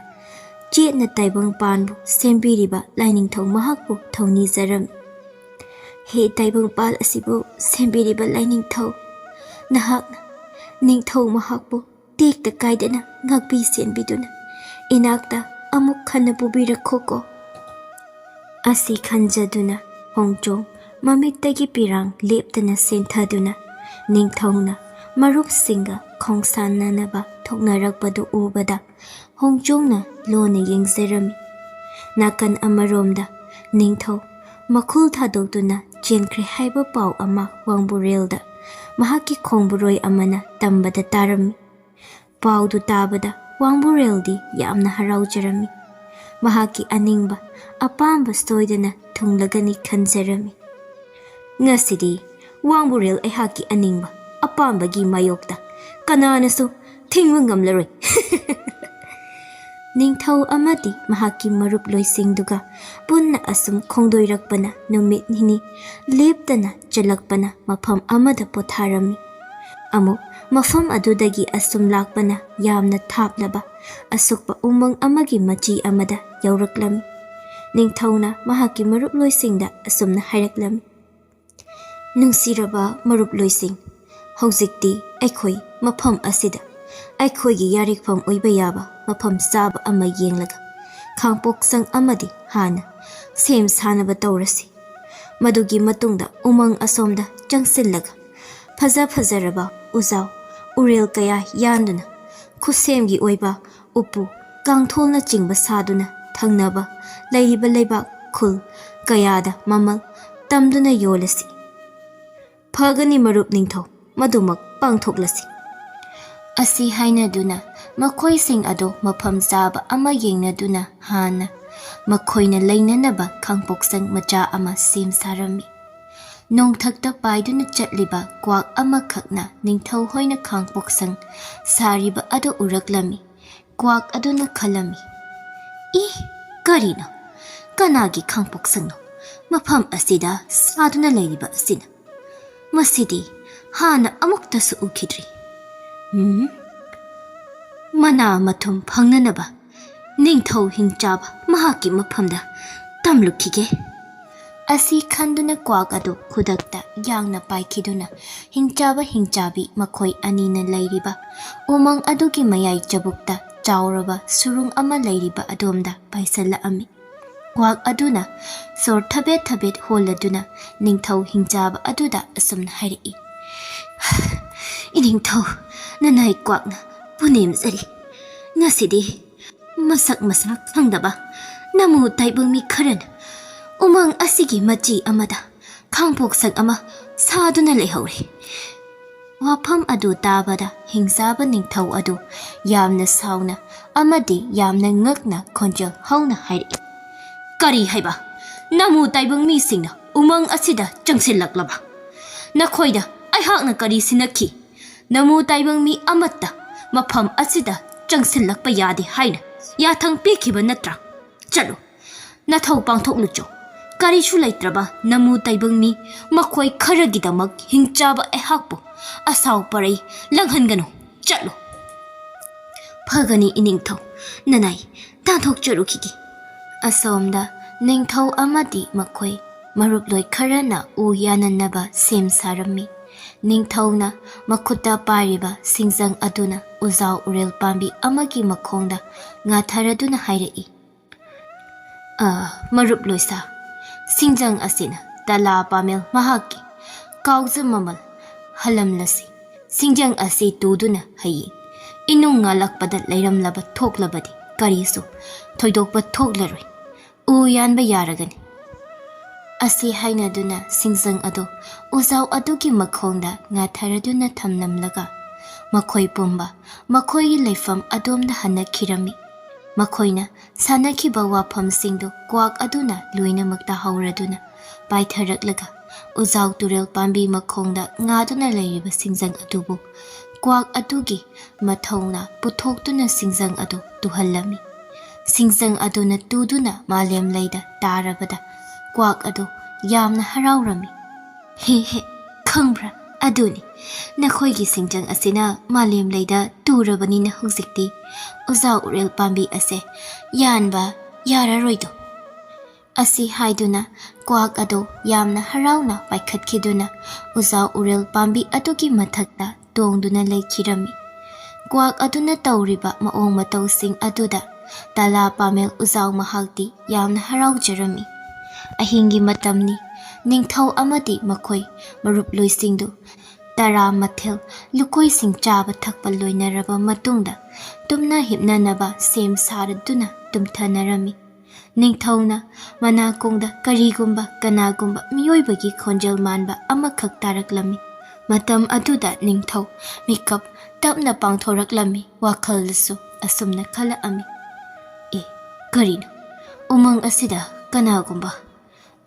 ꯆꯦꯠꯅ ꯇꯥꯏꯕꯪꯄꯥꯟꯕꯨ ꯁꯦꯝꯕꯤꯔꯤꯕ ꯂꯥꯏꯅꯤꯡꯊꯧ ꯃꯍꯥꯛꯄꯨ ꯊꯧꯅꯤꯖꯔꯝꯃꯤ꯫ "ꯍꯦ ꯇꯥꯏꯕꯪꯄꯥꯜ ꯑꯁꯤꯕꯨ ꯁꯦꯝꯕꯤꯔꯤꯕ ꯂꯥꯏꯅꯤꯡꯊꯧ, ꯅꯍꯥꯛꯅ ꯅꯤꯡꯊꯧ ꯃꯍꯥꯛꯄꯨ ꯇꯦꯛꯇ ꯀꯥꯏꯗꯅ ꯉꯥꯛꯄꯤ ꯁꯦꯟꯕꯤꯗꯨꯅ ꯏꯅꯥꯛꯇ ꯑꯃꯨꯛ ꯍꯟꯅ ꯄꯨꯕꯤꯔꯛꯈꯣꯀꯣ꯫ ꯑꯁꯤ ꯈꯟꯖꯗꯨꯅ ꯍꯣꯡꯆꯣꯡ ꯃꯃꯤꯠꯇꯒꯤ ꯄꯤꯔꯥꯡ ꯂꯦꯞꯇꯅ ꯁꯦꯟꯊꯗꯨꯅ ꯅꯤꯡꯊꯧꯅ ꯃꯔꯨꯞꯁꯤꯡꯒ ꯈꯣꯡꯁꯥꯟꯅꯅꯕ ꯊꯣꯛꯅꯔꯛꯄꯗꯨ ꯎꯕꯗ ꯍꯣꯡꯆꯣꯡꯅ ꯂꯣꯟꯅ ꯌꯦꯡꯖꯔꯝꯃꯤ꯫ ꯅꯥꯀꯟ ꯑꯃꯔꯣꯝꯗ ꯅꯤꯡꯊꯧ ꯃꯈꯨꯜ ꯊꯥꯗꯣꯛꯇꯨꯅ ꯆꯦꯟꯈ꯭ꯔꯦ ꯍꯥꯏꯕ ꯄꯥꯎ ꯑꯃ ꯋꯥꯡꯕꯨꯔꯦꯜꯗ ꯃꯍꯥꯛꯀꯤ ꯈꯣꯡꯕꯨꯔꯣꯏ ꯑꯃꯅ ꯇꯝꯕꯗ ꯇꯥꯔꯝꯃꯤ꯫ ꯄꯥꯎꯗꯨ ꯇꯥꯕꯗ ꯋꯥꯡꯕꯨꯔꯦꯜꯗꯤ ꯌꯥꯝꯅ ꯍꯔꯥꯎꯖꯔꯝꯃꯤ꯫ ꯃꯍꯥꯛꯀꯤ ꯑꯅꯤꯡꯕ ꯑꯄꯥꯝꯕ ꯁꯣꯏꯗꯅ ꯊꯨꯡꯂꯒꯅꯤ ꯈꯟꯖꯔꯝꯃꯤ꯫ "ꯉꯁꯤꯗꯤ ꯋꯥꯡꯕꯨꯔꯦꯜ ꯑꯩꯍꯥꯛꯀꯤ ꯑꯅꯤꯡꯕ ꯑꯄꯥꯝꯕꯒꯤ ꯃꯥꯌꯣꯛꯇ ꯀꯅꯥꯅꯁꯨ ꯊꯤꯡꯕ ꯉꯝꯂꯔꯣꯏ!" ꯅꯤꯡꯊꯧ ꯑꯃꯗꯤ ꯃꯍꯥꯛꯀꯤ ꯃꯔꯨꯞꯂꯣꯏꯁꯤꯡꯗꯨꯒ ꯄꯨꯟꯅ ꯑꯁꯨꯝ ꯈꯣꯡꯗꯣꯏꯔꯛꯄꯅ ꯅꯨꯃꯤꯠ ꯅꯤꯅꯤ ꯂꯦꯞꯇꯅ ꯆꯠꯂꯛꯄꯅ ꯃꯐꯝ ꯑꯃꯗ ꯄꯣꯊꯥꯔꯝꯃꯤ꯫ ꯑꯃꯨꯛ ꯃꯐꯝ ꯑꯗꯨꯗꯒꯤ ꯑꯁꯨꯝ ꯂꯥꯛꯄꯅ ꯌꯥꯝꯅ ꯊꯥꯞꯂꯕ ꯑꯁꯨꯛꯄ ꯎꯃꯪ ꯑꯃꯒꯤ ꯃꯆꯤ ꯑꯃꯗ ꯌꯧꯔꯛꯂꯝꯃꯤ꯫ ꯅꯤꯡꯊꯧꯅ ꯃꯍꯥꯛꯀꯤ ꯃꯔꯨꯞꯂꯣꯏꯁꯤꯡꯗ ꯑꯁꯨꯝꯅ ꯍꯥꯏꯔꯛꯂꯝꯃꯤ: "ꯅꯨꯡꯁꯤꯔꯕ ꯃꯔꯨꯞꯂꯣꯏꯁꯤꯡ, ꯍꯧꯖꯤꯛꯇꯤ ꯑꯩꯈꯣꯏ ꯃꯐꯝ ꯑꯁꯤꯗ ꯑꯩꯈꯣꯏꯒꯤ ꯌꯥꯔꯤꯛꯐꯝ ꯑꯣꯏꯕ ꯌꯥꯕ ꯃꯐꯝ ꯆꯥꯕ ꯑꯃ ꯌꯦꯡꯂꯒ ꯈꯥꯡꯄꯣꯛꯁꯪ ꯑꯃꯗꯤ ꯍꯥꯟꯅ ꯁꯦꯝ ꯁꯥꯅꯕ ꯇꯧꯔꯁꯤ꯫ ꯃꯗꯨꯒꯤ ꯃꯇꯨꯡꯗ ꯎꯃꯪ ꯑꯁꯣꯝꯗ ꯆꯪꯁꯤꯜꯂꯒ ꯐꯖ ꯐꯖꯔꯕ ꯎꯖꯥꯎ ꯎꯔꯦꯜ ꯀꯌꯥ ꯌꯥꯟꯗꯨꯅ ꯈꯨꯠꯁꯦꯝꯒꯤ ꯑꯣꯏꯕ ꯎꯄꯨ ꯀꯥꯡꯊꯣꯜꯅꯆꯤꯡꯕ ꯁꯥꯗꯨꯅ ꯊꯪꯅꯕ ꯂꯩꯔꯤꯕ ꯂꯩꯕꯥꯛ ꯈꯨꯜ ꯀꯌꯥꯗ ꯃꯃꯜ ꯇꯝꯗꯨꯅ ꯌꯣꯜꯂꯁꯤ꯫ ꯐꯒꯅꯤ ꯃꯔꯨꯞ ꯅꯤꯡꯊꯧ, ꯃꯗꯨꯃꯛ ꯄꯥꯡꯊꯣꯛꯂꯁꯤ꯫" ꯑꯁꯤ ꯍꯥꯏꯅꯗꯨꯅ ꯃꯈꯣꯏꯁꯤꯡ ꯑꯗꯨ ꯃꯐꯝ ꯆꯥꯕ ꯑꯃ ꯌꯦꯡꯅꯗꯨꯅ ꯍꯥꯟꯅ ꯃꯈꯣꯏꯅ ꯂꯩꯅꯅꯕ ꯈꯥꯡꯄꯣꯛꯁꯪ ꯃꯆꯥ ꯑꯃ ꯁꯦꯝ ꯁꯥꯔꯝꯃꯤ꯫ ꯅꯣꯡꯊꯛꯇ ꯄꯥꯏꯗꯨꯅ ꯆꯠꯂꯤꯕ ꯀ꯭ꯋꯥꯛ ꯑꯃꯈꯛꯅ ꯅꯤꯡꯊꯧ ꯍꯣꯏꯅ ꯈꯥꯡꯄꯣꯛꯁꯪ ꯁꯥꯔꯤꯕ ꯑꯗꯨ ꯎꯔꯛꯂꯝꯃꯤ꯫ ꯀ꯭ꯋꯥꯛ ꯑꯗꯨꯅ ꯈꯜꯂꯝꯃꯤ, "ꯏ, ꯀꯔꯤꯅꯣ? ꯀꯅꯥꯒꯤ ꯈꯥꯡꯄꯣꯛꯁꯪꯅꯣ ꯃꯐꯝ ꯑꯁꯤꯗ ꯁꯥꯗꯨꯅ ꯂꯩꯔꯤꯕ ꯑꯁꯤꯅ? ꯃꯁꯤꯗꯤ ꯍꯥꯟꯅ ꯑꯃꯨꯛꯇꯁꯨ ꯎꯈꯤꯗ꯭ꯔꯤ꯫ ꯎꯝ, ꯃꯅꯥ ꯃꯊꯨꯝ ꯐꯪꯅꯅꯕ ꯅꯤꯡꯊꯧ ꯍꯤꯡꯆꯥꯕ ꯃꯍꯥꯛꯀꯤ ꯃꯐꯝꯗ ꯇꯝꯂꯨꯈꯤꯒꯦ꯫" ꯑꯁꯤ ꯈꯟꯗꯨꯅ ꯀ꯭ꯋꯥꯛ ꯑꯗꯨ ꯈꯨꯗꯛꯇ ꯌꯥꯡꯅ ꯄꯥꯏꯈꯤꯗꯨꯅ ꯍꯤꯡꯆꯥꯕ ꯍꯤꯡꯆꯥꯕꯤ ꯃꯈꯣꯏ ꯑꯅꯤꯅ ꯂꯩꯔꯤꯕ ꯎꯃꯪ ꯑꯗꯨꯒꯤ ꯃꯌꯥꯏ ꯆꯕꯨꯛꯇ ꯆꯥꯎꯔꯕ ꯁꯨꯔꯨꯡ ꯑꯃ ꯂꯩꯔꯤꯕ ꯑꯗꯣꯝꯗ ꯄꯥꯏꯁꯤꯜꯂꯛꯑꯝꯃꯤ꯫ ꯀ꯭ꯋꯥꯛ ꯑꯗꯨꯅ ꯁꯣꯔ ꯊꯕꯦꯠ ꯊꯕꯦꯠ ꯍꯣꯜꯂꯗꯨꯅ ꯅꯤꯡꯊꯧ ꯍꯤꯡꯆꯥꯕ ꯑꯗꯨꯗ ꯑꯁꯨꯝꯅ ꯍꯥꯏꯔꯛꯏ, "ꯏꯅꯤꯡꯊꯧ, ꯅꯅꯥꯏ ꯀ꯭ꯋꯥꯛꯅ ꯄꯨꯅꯦꯝꯖꯔꯤ꯫ ꯉꯁꯤꯗꯤ ꯃꯁꯛ ꯃꯁꯥ ꯈꯪꯗꯕ ꯅꯃꯨ ꯇꯥꯏꯕꯪ ꯃꯤ ꯈꯔꯅ ꯎꯃꯪ ꯑꯁꯤꯒꯤ ꯃꯆꯤ ꯑꯃꯗ ꯈꯥꯡꯄꯣꯛꯁꯪ ꯑꯃ ꯁꯥꯗꯨꯅ ꯂꯩꯍꯧꯔꯦ꯫" ꯋꯥꯐꯝ ꯑꯗꯨ ꯇꯥꯕꯗ ꯍꯤꯡꯆꯥꯕ ꯅꯤꯡꯊꯧ ꯑꯗꯨ ꯌꯥꯝꯅ ꯁꯥꯎꯅ ꯑꯃꯗꯤ ꯌꯥꯝꯅ ꯉꯛꯅ ꯈꯣꯟꯖꯦꯜ ꯍꯧꯅ ꯍꯥꯏꯔꯛꯏ, "ꯀꯔꯤ ꯍꯥꯏꯕ? ꯅꯃꯨ ꯇꯥꯏꯕꯪ ꯃꯤꯁꯤꯡꯅ ꯎꯃꯪ ꯑꯁꯤꯗ ꯆꯪꯁꯤꯜꯂꯛꯂꯕ? ꯅꯈꯣꯏꯗ ꯑꯩꯍꯥꯛꯅ ꯀꯔꯤ ꯁꯤꯟꯅꯈꯤ? ꯅꯃꯨ ꯇꯥꯏꯕꯪ ꯃꯤ ꯑꯃꯠꯇ ꯃꯐꯝ ꯑꯁꯤꯗ ꯆꯪꯁꯤꯜꯂꯛꯄ ꯌꯥꯗꯦ ꯍꯥꯏꯅ ꯌꯥꯊꯪ ꯄꯤꯈꯤꯕ ꯅꯠꯇ꯭ꯔꯥ? ꯆꯠꯂꯨ, ꯅꯊꯧ ꯄꯥꯡꯊꯣꯛꯂꯨꯆꯣ꯫ ꯀꯔꯤꯁꯨ ꯂꯩꯇ꯭ꯔꯕ ꯅꯃꯨ ꯇꯥꯏꯕꯪ ꯃꯤ ꯃꯈꯣꯏ ꯈꯔꯒꯤꯗꯃꯛ ꯍꯤꯡꯆꯥꯕ ꯑꯩꯍꯥꯛꯄꯨ ꯑꯁꯥꯎ ꯄꯔꯩ ꯂꯪꯍꯟꯒꯅꯨ꯫ ꯆꯠꯂꯨ꯫" "ꯐꯒꯅꯤ ꯏꯅꯤꯡꯊꯧ, ꯅꯅꯥꯏ ꯇꯥꯟꯊꯣꯛꯆꯔꯨꯈꯤꯒꯦ꯫" ꯑꯁꯣꯝꯗ ꯅꯤꯡꯊꯧ ꯑꯃꯗꯤ ꯃꯈꯣꯏ ꯃꯔꯨꯞꯂꯣꯏ ꯈꯔꯅ ꯎ ꯌꯥꯅꯅꯕ ꯁꯦꯝ ꯁꯥꯔꯝꯃꯤ꯫ ꯅꯤꯡꯊꯧꯅ ꯃꯈꯨꯠꯇ ꯄꯥꯏꯔꯤꯕ ꯁꯤꯡꯖꯪ ꯑꯗꯨꯅ ꯎꯖꯥꯎ ꯎꯔꯦꯜ ꯄꯥꯝꯕꯤ ꯑꯃꯒꯤ ꯃꯈꯣꯡꯗ ꯉꯥꯊꯔꯗꯨꯅ ꯍꯥꯏꯔꯛꯏ, "ꯑ, ꯃꯔꯨꯞ ꯂꯣꯏꯁꯥ, ꯁꯤꯡꯖꯪ ꯑꯁꯤꯅ ꯇꯂꯥ ꯄꯥꯃꯦꯜ ꯃꯍꯥꯛꯀꯤ ꯀꯥꯎꯖ ꯃꯃꯜ ꯍꯜꯂꯝꯂꯁꯤ꯫ ꯁꯤꯡꯖꯪ ꯑꯁꯤ ꯇꯨꯗꯨꯅ ꯍꯌꯦꯡ ꯏꯅꯨꯡ ꯉꯥꯂꯛꯄꯗ ꯂꯩꯔꯝꯂꯕ ꯊꯣꯛꯂꯕꯗꯤ ꯀꯔꯤꯁꯨ ꯊꯣꯏꯗꯣꯛꯄ ꯊꯣꯛꯂꯔꯣꯏ꯫ ꯎ ꯌꯥꯟꯕ ꯌꯥꯔꯒꯅꯤ꯫" ꯑꯁꯤ ꯍꯥꯏꯅꯗꯨꯅ ꯁꯤꯡꯖꯪ ꯑꯗꯨ ꯎꯖꯥꯎ ꯑꯗꯨꯒꯤ ꯃꯈꯣꯡꯗ ꯉꯥꯊꯔꯗꯨꯅ ꯊꯝꯂꯝꯂꯒ ꯃꯈꯣꯏ ꯄꯨꯝꯕ ꯃꯈꯣꯏꯒꯤ ꯂꯩꯐꯝ ꯑꯗꯣꯝꯗ ꯍꯟꯅꯈꯤꯔꯝꯃꯤ꯫ ꯃꯈꯣꯏꯅ ꯁꯥꯟꯅꯈꯤꯕ ꯋꯥꯐꯝꯁꯤꯡꯗꯨ ꯀ꯭ꯋꯥꯛ ꯑꯗꯨꯅ ꯂꯣꯏꯅꯃꯛ ꯇꯥꯍꯧꯔꯗꯨꯅ ꯄꯥꯏꯊꯔꯛꯂꯒ ꯎꯖꯥꯎ ꯇꯨꯔꯦꯜ ꯄꯥꯝꯕꯤ ꯃꯈꯣꯡꯗ ꯉꯥꯗꯨꯅ ꯂꯩꯔꯤꯕ ꯁꯤꯡꯖꯪ ꯑꯗꯨꯕꯨ ꯀ꯭ꯋꯥꯛ ꯑꯗꯨꯒꯤ ꯃꯊꯧꯅ ꯄꯨꯊꯣꯛꯇꯨꯅ ꯁꯤꯡꯖꯪ ꯑꯗꯨ ꯇꯨꯍꯜꯂꯝꯃꯤ꯫ ꯁꯤꯡꯖꯪ ꯑꯗꯨꯅ ꯇꯨꯗꯨꯅ ꯃꯥꯂꯦꯝ ꯂꯩꯗ ꯇꯥꯔꯕꯗ ꯀ꯭ꯋꯥꯛ ꯑꯗꯨ ꯌꯥꯝꯅ ꯍꯔꯥꯎꯔꯝꯃꯤ꯫ "ꯍꯦ ꯍꯦ, ꯈꯪꯕ꯭ꯔꯥ? ꯑꯗꯨꯅꯤ, ꯅꯈꯣꯏꯒꯤ ꯁꯤꯡꯖꯪ ꯑꯁꯤꯅ ꯃꯥꯂꯦꯝ ꯂꯩꯗ ꯇꯨꯔꯕꯅꯤꯅ ꯍꯧꯖꯤꯛꯇꯤ ꯎꯖꯥꯎ ꯎꯔꯦꯜ ꯄꯥꯝꯕꯤ ꯑꯁꯦ ꯌꯥꯟꯕ ꯌꯥꯔꯔꯣꯏꯗꯣ꯫" ꯑꯁꯤ ꯍꯥꯏꯗꯨꯅ ꯀ꯭ꯋꯥꯛ ꯑꯗꯨ ꯌꯥꯝꯅ ꯍꯔꯥꯎꯅ ꯄꯥꯏꯈꯠꯈꯤꯗꯨꯅ ꯎꯖꯥꯎ ꯎꯔꯦꯜ ꯄꯥꯝꯕꯤ ꯑꯗꯨꯒꯤ ꯃꯊꯛꯇ ꯇꯣꯡꯗꯨꯅ ꯂꯩꯈꯤꯔꯝꯃꯤ꯫ ꯀ꯭ꯋꯥꯛ ꯑꯗꯨꯅ ꯇꯧꯔꯤꯕ ꯃꯑꯣꯡ ꯃꯇꯧꯁꯤꯡ ꯑꯗꯨꯗ ꯇꯂꯥ ꯄꯥꯃꯦꯜ ꯎꯖꯥꯎ ꯃꯍꯥꯛꯇꯤ ꯌꯥꯝꯅ ꯍꯔꯥꯎꯖꯔꯝꯃꯤ꯫ ꯑꯍꯤꯡꯒꯤ ꯃꯇꯝꯅꯤ꯫ ꯅꯤꯡꯊꯧ ꯑꯃꯗꯤ ꯃꯈꯣꯏ ꯃꯔꯨꯞꯂꯣꯏꯁꯤꯡꯗꯨ ꯇꯔꯥ ꯃꯊꯦꯜ ꯂꯨꯀꯣꯏꯁꯤꯡ ꯆꯥꯕ ꯊꯛꯄ ꯂꯣꯏꯅꯔꯕ ꯃꯇꯨꯡꯗ ꯇꯨꯝꯅ ꯍꯤꯞꯅꯅꯕ ꯁꯦꯝ ꯁꯥꯔꯗꯨꯅ ꯇꯨꯝꯊꯅꯔꯝꯃꯤ꯫ ꯅꯤꯡꯊꯧꯅ ꯃꯅꯥꯀꯣꯡꯗ ꯀꯔꯤꯒꯨꯝꯕ ꯀꯅꯥꯒꯨꯝꯕ ꯃꯤꯑꯣꯏꯕꯒꯤ ꯈꯣꯟꯖꯦꯜ ꯃꯥꯟꯕ ꯑꯃꯈꯛ ꯇꯥꯔꯛꯂꯝꯃꯤ꯫ ꯃꯇꯝ ꯑꯗꯨꯗ ꯅꯤꯡꯊꯧ ꯃꯤꯀꯞ ꯇꯞꯅ ꯄꯥꯡꯊꯣꯔꯛꯂꯝꯃꯤ꯫ ꯋꯥꯈꯜꯗꯁꯨ ꯑꯁꯨꯝꯅ ꯈꯜꯂꯛꯑꯝꯃꯤ, "ꯑꯦ, ꯀꯔꯤꯅꯣ? ꯎꯃꯪ ꯑꯁꯤꯗ ꯀꯅꯥꯒꯨꯝꯕ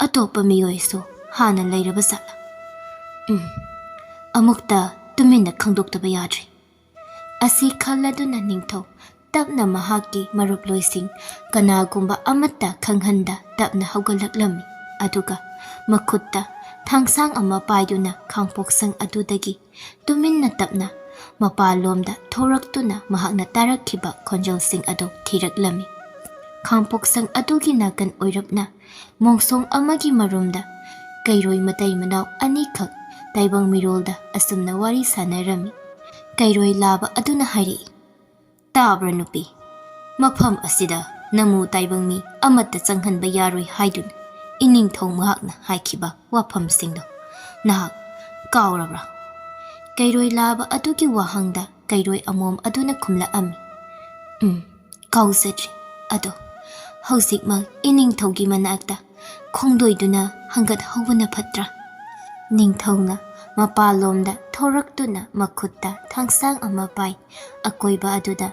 ꯑꯇꯣꯞꯄ ꯃꯤꯑꯣꯏꯁꯨ ꯍꯥꯟꯅ ꯂꯩꯔꯕ ꯖꯥꯠꯂ? ꯎꯝ, ꯑꯃꯨꯛꯇ ꯇꯨꯃꯤꯟꯅ ꯈꯪꯗꯣꯛꯇꯕ ꯌꯥꯗ꯭ꯔꯦ"꯫ ꯑꯁꯤ ꯈꯜꯂꯗꯨꯅ ꯅꯤꯡꯊꯧ ꯇꯞꯅ ꯃꯍꯥꯛꯀꯤ ꯃꯔꯨꯞꯂꯣꯏꯁꯤꯡ ꯀꯅꯥꯒꯨꯝꯕ ꯑꯃꯠꯇ ꯈꯪꯍꯟꯗ ꯇꯞꯅ ꯍꯧꯒꯠꯂꯛꯂꯝꯃꯤ꯫ ꯑꯗꯨꯒ ꯃꯈꯨꯠꯇ ꯊꯥꯡꯁꯥꯡ ꯑꯃ ꯄꯥꯏꯗꯨꯅ ꯈꯥꯡꯄꯣꯛꯁꯪ ꯑꯗꯨꯗꯒꯤ ꯇꯨꯃꯤꯟꯅ ꯇꯞꯅ ꯃꯄꯥꯟꯂꯣꯝꯗ ꯊꯣꯔꯛꯇꯨꯅ ꯃꯍꯥꯛꯅ ꯇꯥꯔꯛꯈꯤꯕ ꯈꯣꯟꯖꯦꯜꯁꯤꯡ ꯑꯗꯨ ꯊꯤꯔꯛꯂꯝꯃꯤ꯫ ꯈꯥꯡꯄꯣꯛꯁꯪ ꯑꯗꯨꯒꯤ ꯅꯥꯀꯟ ꯑꯣꯏꯔꯞꯅ ꯃꯣꯡꯁꯣꯡ ꯑꯃꯒꯤ ꯃꯔꯨꯝꯗ ꯀꯩꯔꯣꯏ ꯃꯇꯩ ꯃꯅꯥꯎ ꯑꯅꯤꯈꯛ ꯇꯥꯏꯕꯪ ꯃꯤꯔꯣꯜꯗ ꯑꯁꯨꯝꯅ ꯋꯥꯔꯤ ꯁꯥꯟꯅꯔꯝꯃꯤ꯫ ꯀꯩꯔꯣꯏ ꯂꯥꯕ ꯑꯗꯨꯅ ꯍꯥꯏꯔꯛꯏ, "ꯇꯥꯕ꯭ꯔꯥ ꯅꯨꯄꯤ? ꯃꯐꯝ ꯑꯁꯤꯗ ꯅꯃꯨ ꯇꯥꯏꯕꯪ ꯃꯤ ꯑꯃꯠꯇ ꯆꯪꯍꯟꯕ ꯌꯥꯔꯣꯏ ꯍꯥꯏꯗꯨꯅ ꯏꯅꯤꯡꯊꯧ ꯃꯍꯥꯛꯅ ꯍꯥꯏꯈꯤꯕ ꯋꯥꯐꯝꯁꯤꯡꯗꯣ ꯅꯍꯥꯛ ꯀꯥꯎꯔꯕ꯭ꯔꯥ?" ꯀꯩꯔꯣꯏ ꯂꯥꯕ ꯑꯗꯨꯒꯤ ꯋꯥꯍꯪꯗ ꯀꯩꯔꯣꯏ ꯑꯃꯣꯝ ꯑꯗꯨꯅ ꯈꯨꯝꯂꯛꯑꯝꯃꯤ, "ꯎꯝ, ꯀꯥꯎꯖꯗ꯭ꯔꯤ꯫ ꯑꯗꯣ ꯍꯧꯖꯤꯛꯃꯛ ꯏꯅꯤꯡꯊꯧꯒꯤ ꯃꯅꯥꯛꯇ ꯈꯣꯡꯗꯣꯏꯗꯨꯅ ꯍꯪꯒꯠꯍꯧꯕꯅ ꯐꯠꯇ꯭ꯔꯥ?" ꯅꯤꯡꯊꯧꯅ ꯃꯄꯥꯟꯂꯣꯝꯗ ꯊꯣꯔꯛꯇꯨꯅ ꯃꯈꯨꯠꯇ ꯊꯥꯡꯁꯥꯡ ꯑꯃ ꯄꯥꯏ꯫ ꯑꯀꯣꯏꯕ ꯑꯗꯨꯗ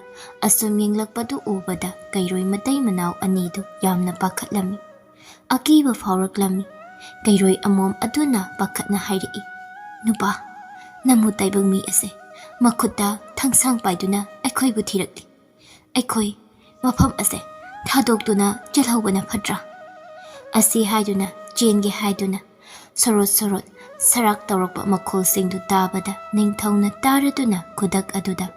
ꯑꯁꯨꯝ ꯌꯦꯡꯂꯛꯄꯗꯨ ꯎꯕꯗ ꯀꯩꯔꯣꯏ ꯃꯇꯩ ꯃꯅꯥꯎ ꯑꯅꯤꯗꯨ ꯌꯥꯝꯅ ꯄꯥꯈꯠꯂꯝꯃꯤ꯫ ꯑꯀꯤꯕ ꯐꯥꯎꯔꯛꯂꯝꯃꯤ꯫ ꯀꯩꯔꯣꯏ ꯑꯃꯣꯝ ꯑꯗꯨꯅ ꯄꯥꯈꯠꯅ ꯍꯥꯏꯔꯛꯏ, "ꯅꯨꯄꯥ, ꯅꯃꯨ ꯇꯥꯏꯕꯪ ꯃꯤ ꯑꯁꯦ ꯃꯈꯨꯠꯇ ꯊꯥꯡꯁꯥꯡ ꯄꯥꯏꯗꯨꯅ ꯑꯩꯈꯣꯏꯕꯨ ꯊꯤꯔꯛꯂꯤ꯫ ꯑꯩꯈꯣꯏ ꯃꯐꯝ ꯑꯁꯦ ꯊꯥꯗꯣꯛꯇꯨꯅ ꯆꯦꯜꯍꯧꯕꯅ ꯐꯠꯇ꯭ꯔꯥ?" ꯑꯁꯤ ꯍꯥꯏꯗꯨꯅ ꯆꯦꯟꯒꯦ ꯍꯥꯏꯗꯨꯅ ꯁꯣꯔꯣꯠ ꯁꯣꯔꯣꯠ ꯁꯔꯥꯛ ꯇꯧꯔꯛꯄ ꯃꯈꯣꯜꯁꯤꯡꯗꯨ ꯇꯥꯕꯗ ꯅꯤꯡꯊꯧꯅ ꯇꯥꯔꯗꯨꯅ ꯈꯨꯗꯛ ꯑꯗꯨꯗ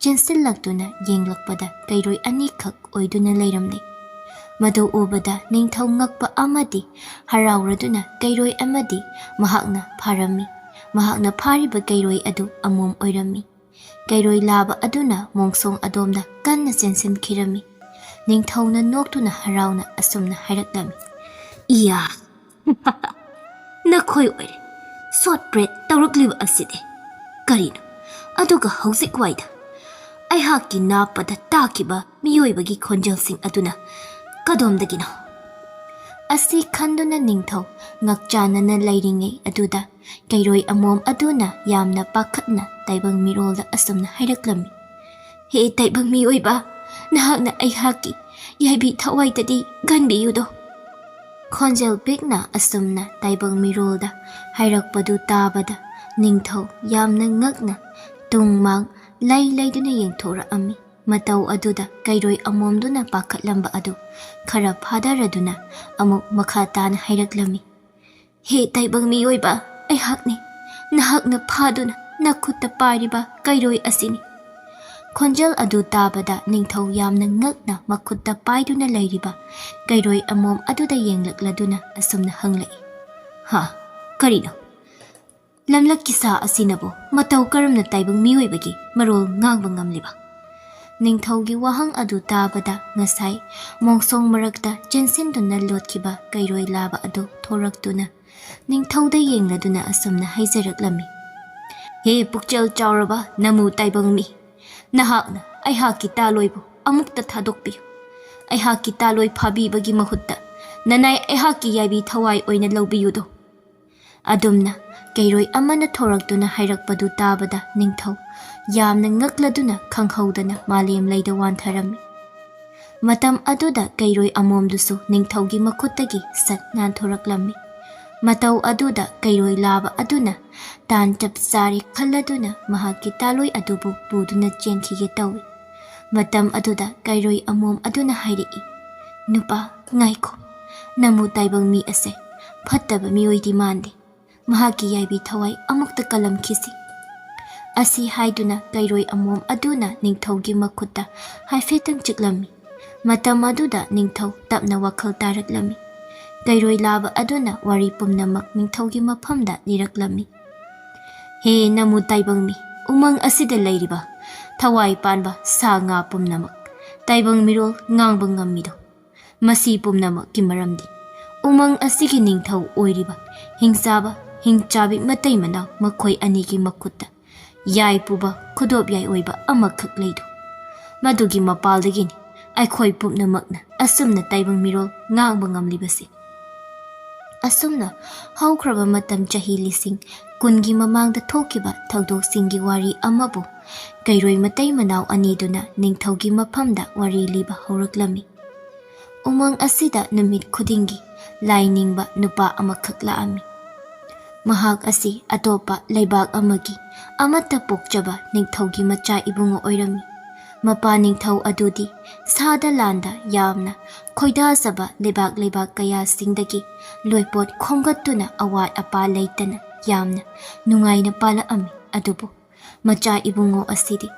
ꯆꯦꯟꯁꯤꯜꯂꯛꯇꯨꯅ ꯌꯦꯡꯂꯛꯄꯗ ꯀꯩꯔꯣꯏ ꯑꯅꯤꯈꯛ ꯑꯣꯏꯗꯨꯅ ꯂꯩꯔꯝꯂꯤ꯫ ꯃꯗꯨ ꯎꯕꯗ ꯅꯤꯡꯊꯧ ꯉꯛꯄ ꯑꯃꯗꯤ ꯍꯔꯥꯎꯔꯗꯨꯅ ꯀꯩꯔꯣꯏ ꯑꯃꯗꯤ ꯃꯍꯥꯛꯅ ꯐꯥꯔꯝꯃꯤ꯫ ꯃꯍꯥꯛꯅ ꯐꯥꯔꯤꯕ ꯀꯩꯔꯣꯏ ꯑꯗꯨ ꯑꯃꯣꯝ ꯑꯣꯏꯔꯝꯃꯤ꯫ ꯀꯩꯔꯣꯏ ꯂꯥꯕ ꯑꯗꯨꯅ ꯃꯣꯡꯁꯣꯡ ꯑꯗꯣꯝꯗ ꯀꯟꯅ ꯆꯦꯟꯁꯤꯟꯈꯤꯔꯝꯃꯤ꯫ ꯅꯤꯡꯊꯧꯅ ꯅꯣꯛꯇꯨꯅ ꯍꯔꯥꯎꯅ ꯑꯁꯨꯝꯅ ꯍꯥꯏꯔꯛꯂꯝꯃꯤ, "ꯏꯌꯥ! ꯅꯈꯣꯏ ꯑꯣꯏꯔꯦ ꯁꯣꯠ ꯕ꯭ꯔꯦꯗ ꯇꯧꯔꯛꯂꯤꯕ ꯑꯁꯤꯗꯤ꯫ ꯀꯔꯤꯅꯣ? ꯑꯗꯨꯒ ꯍꯧꯖꯤꯛ ꯋꯥꯏꯗ ꯑꯩꯍꯥꯛꯀꯤ ꯅꯥꯞꯄꯗ ꯇꯥꯈꯤꯕ ꯃꯤꯑꯣꯏꯕꯒꯤ ꯈꯣꯟꯖꯦꯜꯁꯤꯡ ꯑꯗꯨꯅ ꯀꯗꯣꯝꯗꯒꯤꯅꯣ?" ꯑꯁꯤ ꯈꯟꯗꯨꯅ ꯅꯤꯡꯊꯧ ꯉꯛꯆꯥꯟꯅꯅ ꯂꯩꯔꯤꯉꯩ ꯑꯗꯨꯗ ꯀꯩꯔꯣꯏ ꯑꯃꯣꯝ ꯑꯗꯨꯅ ꯌꯥꯝꯅ ꯄꯥꯈꯠꯅ ꯇꯥꯏꯕꯪ ꯃꯤꯔꯣꯜꯗ ꯑꯁꯨꯝꯅ ꯍꯥꯏꯔꯛꯂꯝꯃꯤ, "ꯍꯦ ꯇꯥꯏꯕꯪ ꯃꯤꯑꯣꯏꯕ, ꯅꯍꯥꯛꯅ ꯑꯩꯍꯥꯛꯀꯤ ꯌꯥꯏꯕꯤ ꯊꯋꯥꯏꯗꯗꯤ ꯀꯟꯕꯤꯌꯨꯗꯣ꯫" ꯈꯣꯟꯖꯦꯜ ꯄꯤꯛꯅ ꯑꯁꯨꯝꯅ ꯇꯥꯏꯕꯪ ꯃꯤꯔꯣꯜꯗ ꯍꯥꯏꯔꯛꯄꯗꯨ ꯇꯥꯕꯗ ꯅꯤꯡꯊꯧ ꯌꯥꯝꯅ ꯉꯛꯅ ꯇꯨꯡ ꯃꯥꯡ ꯂꯩ ꯂꯩꯗꯨꯅ ꯌꯦꯡꯊꯣꯔꯛꯑꯝꯃꯤ꯫ ꯃꯇꯧ ꯑꯗꯨꯗ ꯀꯩꯔꯣꯏ ꯑꯃꯣꯝꯗꯨꯅ ꯄꯥꯈꯠꯂꯝꯕ ꯑꯗꯨ ꯈꯔ ꯐꯥꯗꯔꯗꯨꯅ ꯑꯃꯨꯛ ꯃꯈꯥ ꯇꯥꯅ ꯍꯥꯏꯔꯛꯂꯝꯃꯤ, "ꯍꯦ ꯇꯥꯏꯕꯪ ꯃꯤꯑꯣꯏꯕ, ꯑꯩꯍꯥꯛꯅꯤ ꯅꯍꯥꯛꯅ ꯐꯥꯗꯨꯅ ꯅꯈꯨꯠꯇ ꯄꯥꯏꯔꯤꯕ ꯀꯩꯔꯣꯏ ꯑꯁꯤꯅꯤ꯫" ꯈꯣꯟꯖꯦꯜ ꯑꯗꯨ ꯇꯥꯕꯗ ꯅꯤꯡꯊꯧ ꯌꯥꯝꯅ ꯉꯛꯅ ꯃꯈꯨꯠꯇ ꯄꯥꯏꯗꯨꯅ ꯂꯩꯔꯤꯕ ꯀꯩꯔꯣꯏ ꯑꯃꯣꯝ ꯑꯗꯨꯗ ꯌꯦꯡꯂꯛꯂꯗꯨꯅ ꯑꯁꯨꯝꯅ ꯍꯪꯂꯛꯏ, "ꯍꯥ? ꯀꯔꯤꯅꯣ? ꯂꯝꯂꯛꯀꯤ ꯁꯥ ꯑꯁꯤꯅꯕꯨ ꯃꯇꯧ ꯀꯔꯝꯅ ꯇꯥꯏꯕꯪ ꯃꯤꯑꯣꯏꯕꯒꯤ ꯃꯔꯣꯜ ꯉꯥꯡꯕ ꯉꯝꯂꯤꯕ?" ꯅꯤꯡꯊꯧꯒꯤ ꯋꯥꯍꯪ ꯑꯗꯨ ꯇꯥꯕꯗ ꯉꯁꯥꯏ ꯃꯣꯡꯁꯣꯡ ꯃꯔꯛꯇ ꯆꯦꯟꯁꯤꯟꯗꯨꯅ ꯂꯣꯠꯈꯤꯕ ꯀꯩꯔꯣꯏ ꯂꯥꯕ ꯑꯗꯨ ꯊꯣꯔꯛꯇꯨꯅ ꯅꯤꯡꯊꯧꯗ ꯌꯦꯡꯂꯗꯨꯅ ꯑꯁꯨꯝꯅ ꯍꯥꯏꯖꯔꯛꯂꯝꯃꯤ, "ꯍꯦ ꯄꯨꯛꯆꯦꯜ ꯆꯥꯎꯔꯕ ꯅꯃꯨ ꯇꯥꯏꯕꯪ ꯃꯤ, ꯅꯍꯥꯛꯅ ꯑꯩꯍꯥꯛꯀꯤ ꯇꯥꯂꯣꯏꯕꯨ ꯑꯃꯨꯛꯇ ꯊꯥꯗꯣꯛꯄꯤꯌꯨ꯫ ꯑꯩꯍꯥꯛꯀꯤ ꯇꯥꯂꯣꯏ ꯐꯥꯕꯤꯕꯒꯤ ꯃꯍꯨꯠꯇ ꯅꯅꯥꯏ ꯑꯩꯍꯥꯛꯀꯤ ꯌꯥꯏꯕꯤ ꯊꯋꯥꯏ ꯑꯣꯏꯅ ꯂꯧꯕꯤꯌꯨꯗꯣ꯫" ꯑꯗꯨꯝꯅ ꯀꯩꯔꯣꯏ ꯑꯃꯅ ꯊꯣꯔꯛꯇꯨꯅ ꯍꯥꯏꯔꯛꯄꯗꯨ ꯇꯥꯕꯗ ꯅꯤꯡꯊꯧ ꯌꯥꯝꯅ ꯉꯛꯂꯗꯨꯅ ꯈꯪꯍꯧꯗꯅ ꯃꯥꯂꯦꯝ ꯂꯩꯗ ꯋꯥꯟꯊꯔꯝꯃꯤ꯫ ꯃꯇꯝ ꯑꯗꯨꯗ ꯀꯩꯔꯣꯏ ꯑꯃꯣꯝꯗꯨꯁꯨ ꯅꯤꯡꯊꯧꯒꯤ ꯃꯈꯨꯠꯇꯒꯤ ꯁꯠ ꯅꯥꯟꯊꯣꯔꯛꯂꯝꯃꯤ꯫ ꯃꯇꯧ ꯑꯗꯨꯗ ꯀꯩꯔꯣꯏ ꯂꯥꯕ ꯑꯗꯨꯅ ꯇꯥꯟ ꯆꯞ ꯆꯥꯔꯦ ꯈꯜꯂꯗꯨꯅ ꯃꯍꯥꯛꯀꯤ ꯇꯥꯂꯣꯏ ꯑꯗꯨꯕꯨ ꯄꯨꯗꯨꯅ ꯆꯦꯟꯈꯤꯒꯦ ꯇꯧꯏ꯫ ꯃꯇꯝ ꯑꯗꯨꯗ ꯀꯩꯔꯣꯏ ꯑꯃꯣꯝ ꯑꯗꯨꯅ ꯍꯥꯏꯔꯛꯏ, "ꯅꯨꯄꯥ, ꯉꯥꯏꯈꯣ, ꯅꯃꯨ ꯇꯥꯏꯕꯪ ꯃꯤ ꯑꯁꯦ ꯐꯠꯇꯕ ꯃꯤꯑꯣꯏꯗꯤ ꯃꯥꯟꯗꯦ꯫ ꯃꯍꯥꯛꯀꯤ ꯌꯥꯏꯕꯤ ꯊꯋꯥꯏ ꯑꯃꯨꯛꯇ ꯀꯜꯂꯝꯈꯤꯁꯤ꯫" ꯑꯁꯤ ꯍꯥꯏꯗꯨꯅ ꯀꯩꯔꯣꯏ ꯑꯃꯣꯝ ꯑꯗꯨꯅ ꯅꯤꯡꯊꯧꯒꯤ ꯃꯈꯨꯠꯇ ꯍꯥꯏꯐꯦꯠꯇꯪ ꯆꯤꯛꯂꯝꯃꯤ꯫ ꯃꯇꯝ ꯑꯗꯨꯗ ꯅꯤꯡꯊꯧ ꯇꯞꯅ ꯋꯥꯈꯜ ꯇꯥꯔꯛꯂꯝꯃꯤ꯫ ꯀꯩꯔꯣꯏ ꯂꯥꯕ ꯑꯗꯨꯅ ꯋꯥꯔꯤ ꯄꯨꯝꯅꯃꯛ ꯅꯤꯡꯊꯧꯒꯤ ꯃꯐꯝꯗ ꯂꯤꯔꯛꯂꯝꯃꯤ꯫ "ꯍꯦ ꯅꯃꯨ ꯇꯥꯏꯕꯪ ꯃꯤ, ꯎꯃꯪ ꯑꯁꯤꯗ ꯂꯩꯔꯤꯕ ꯊꯋꯥꯏ ꯄꯥꯟꯕ ꯁꯥ ꯉꯥ ꯄꯨꯝꯅꯃꯛ, ꯇꯥꯏꯕꯪ ꯃꯤꯔꯣꯜ ꯉꯥꯡꯕ ꯉꯝꯃꯤꯗꯣ, ꯃꯁꯤ ꯄꯨꯝꯅꯃꯛꯀꯤ ꯃꯔꯝꯗꯤ ꯎꯃꯪ ꯑꯁꯤꯒꯤ ꯅꯤꯡꯊꯧ ꯑꯣꯏꯔꯤꯕ ꯍꯤꯡꯆꯥꯕ ꯍꯤꯡꯆꯥꯕꯤ ꯃꯇꯩ ꯃꯅꯥꯎ ꯃꯈꯣꯏ ꯑꯅꯤꯒꯤ ꯃꯈꯨꯠꯇ ꯌꯥꯏ ꯄꯨꯕ ꯈꯨꯗꯣꯞ ꯌꯥꯏ ꯑꯣꯏꯕ ꯑꯃꯈꯛ ꯂꯩꯗꯣ꯫ ꯃꯗꯨꯒꯤ ꯃꯄꯥꯜꯗꯒꯤꯅꯤ ꯑꯩꯈꯣꯏ ꯄꯨꯝꯅꯃꯛꯅ ꯑꯁꯨꯝꯅ ꯇꯥꯏꯕꯪ ꯃꯤꯔꯣꯜ ꯉꯥꯡꯕ ꯉꯝꯂꯤꯕꯁꯤ꯫" ꯑꯁꯨꯝꯅ ꯍꯧꯈ꯭ꯔꯕ ꯃꯇꯝ ꯆꯍꯤ ꯂꯤꯁꯤꯡ ꯀꯨꯟꯒꯤ ꯃꯃꯥꯡꯗ ꯊꯣꯛꯈꯤꯕ ꯊꯧꯗꯣꯛꯁꯤꯡꯒꯤ ꯋꯥꯔꯤ ꯑꯃꯕꯨ ꯀꯩꯔꯣꯏ ꯃꯇꯩ ꯃꯅꯥꯎ ꯑꯅꯤꯗꯨꯅ ꯅꯤꯡꯊꯧꯒꯤ ꯃꯐꯝꯗ ꯋꯥꯔꯤ ꯂꯤꯕ ꯍꯧꯔꯛꯂꯝꯃꯤ꯫ ꯎꯃꯪ ꯑꯁꯤꯗ ꯅꯨꯃꯤꯠ ꯈꯨꯗꯤꯡꯒꯤ ꯂꯥꯏ ꯅꯤꯡꯕ ꯅꯨꯄꯥ ꯑꯃꯈꯛ ꯂꯥꯛꯑꯝꯃꯤ꯫ ꯃꯍꯥꯛ ꯑꯁꯤ ꯑꯇꯣꯞꯄ ꯂꯩꯕꯥꯛ ꯑꯃꯒꯤ ꯑꯃꯠꯇ ꯄꯣꯛꯆꯕ ꯅꯤꯡꯊꯧꯒꯤ ꯃꯆꯥ ꯏꯕꯨꯡꯉꯣ ꯑꯣꯏꯔꯝꯃꯤ꯫ ꯃꯄꯥ ꯅꯤꯡꯊꯧ ꯑꯗꯨꯗꯤ ꯁꯥꯗ ꯂꯥꯟꯗ ꯌꯥꯝꯅ ꯈꯣꯏꯗꯥꯖꯕ ꯂꯩꯕꯥꯛ ꯂꯩꯕꯥꯛ ꯀꯌꯥꯁꯤꯡꯗꯒꯤ ꯂꯣꯏꯄꯣꯠ ꯈꯣꯝꯒꯠꯇꯨꯅ ꯑꯋꯥꯠ ꯑꯄꯥ ꯂꯩꯇꯅ ꯌꯥꯝꯅ ꯅꯨꯡꯉꯥꯏꯅ ꯄꯥꯜꯂꯛꯑꯝꯃꯤ꯫ ꯑꯗꯨꯕꯨ ꯃꯆꯥ ꯏꯕꯨꯡꯉꯣ ꯑꯁꯤꯗꯤ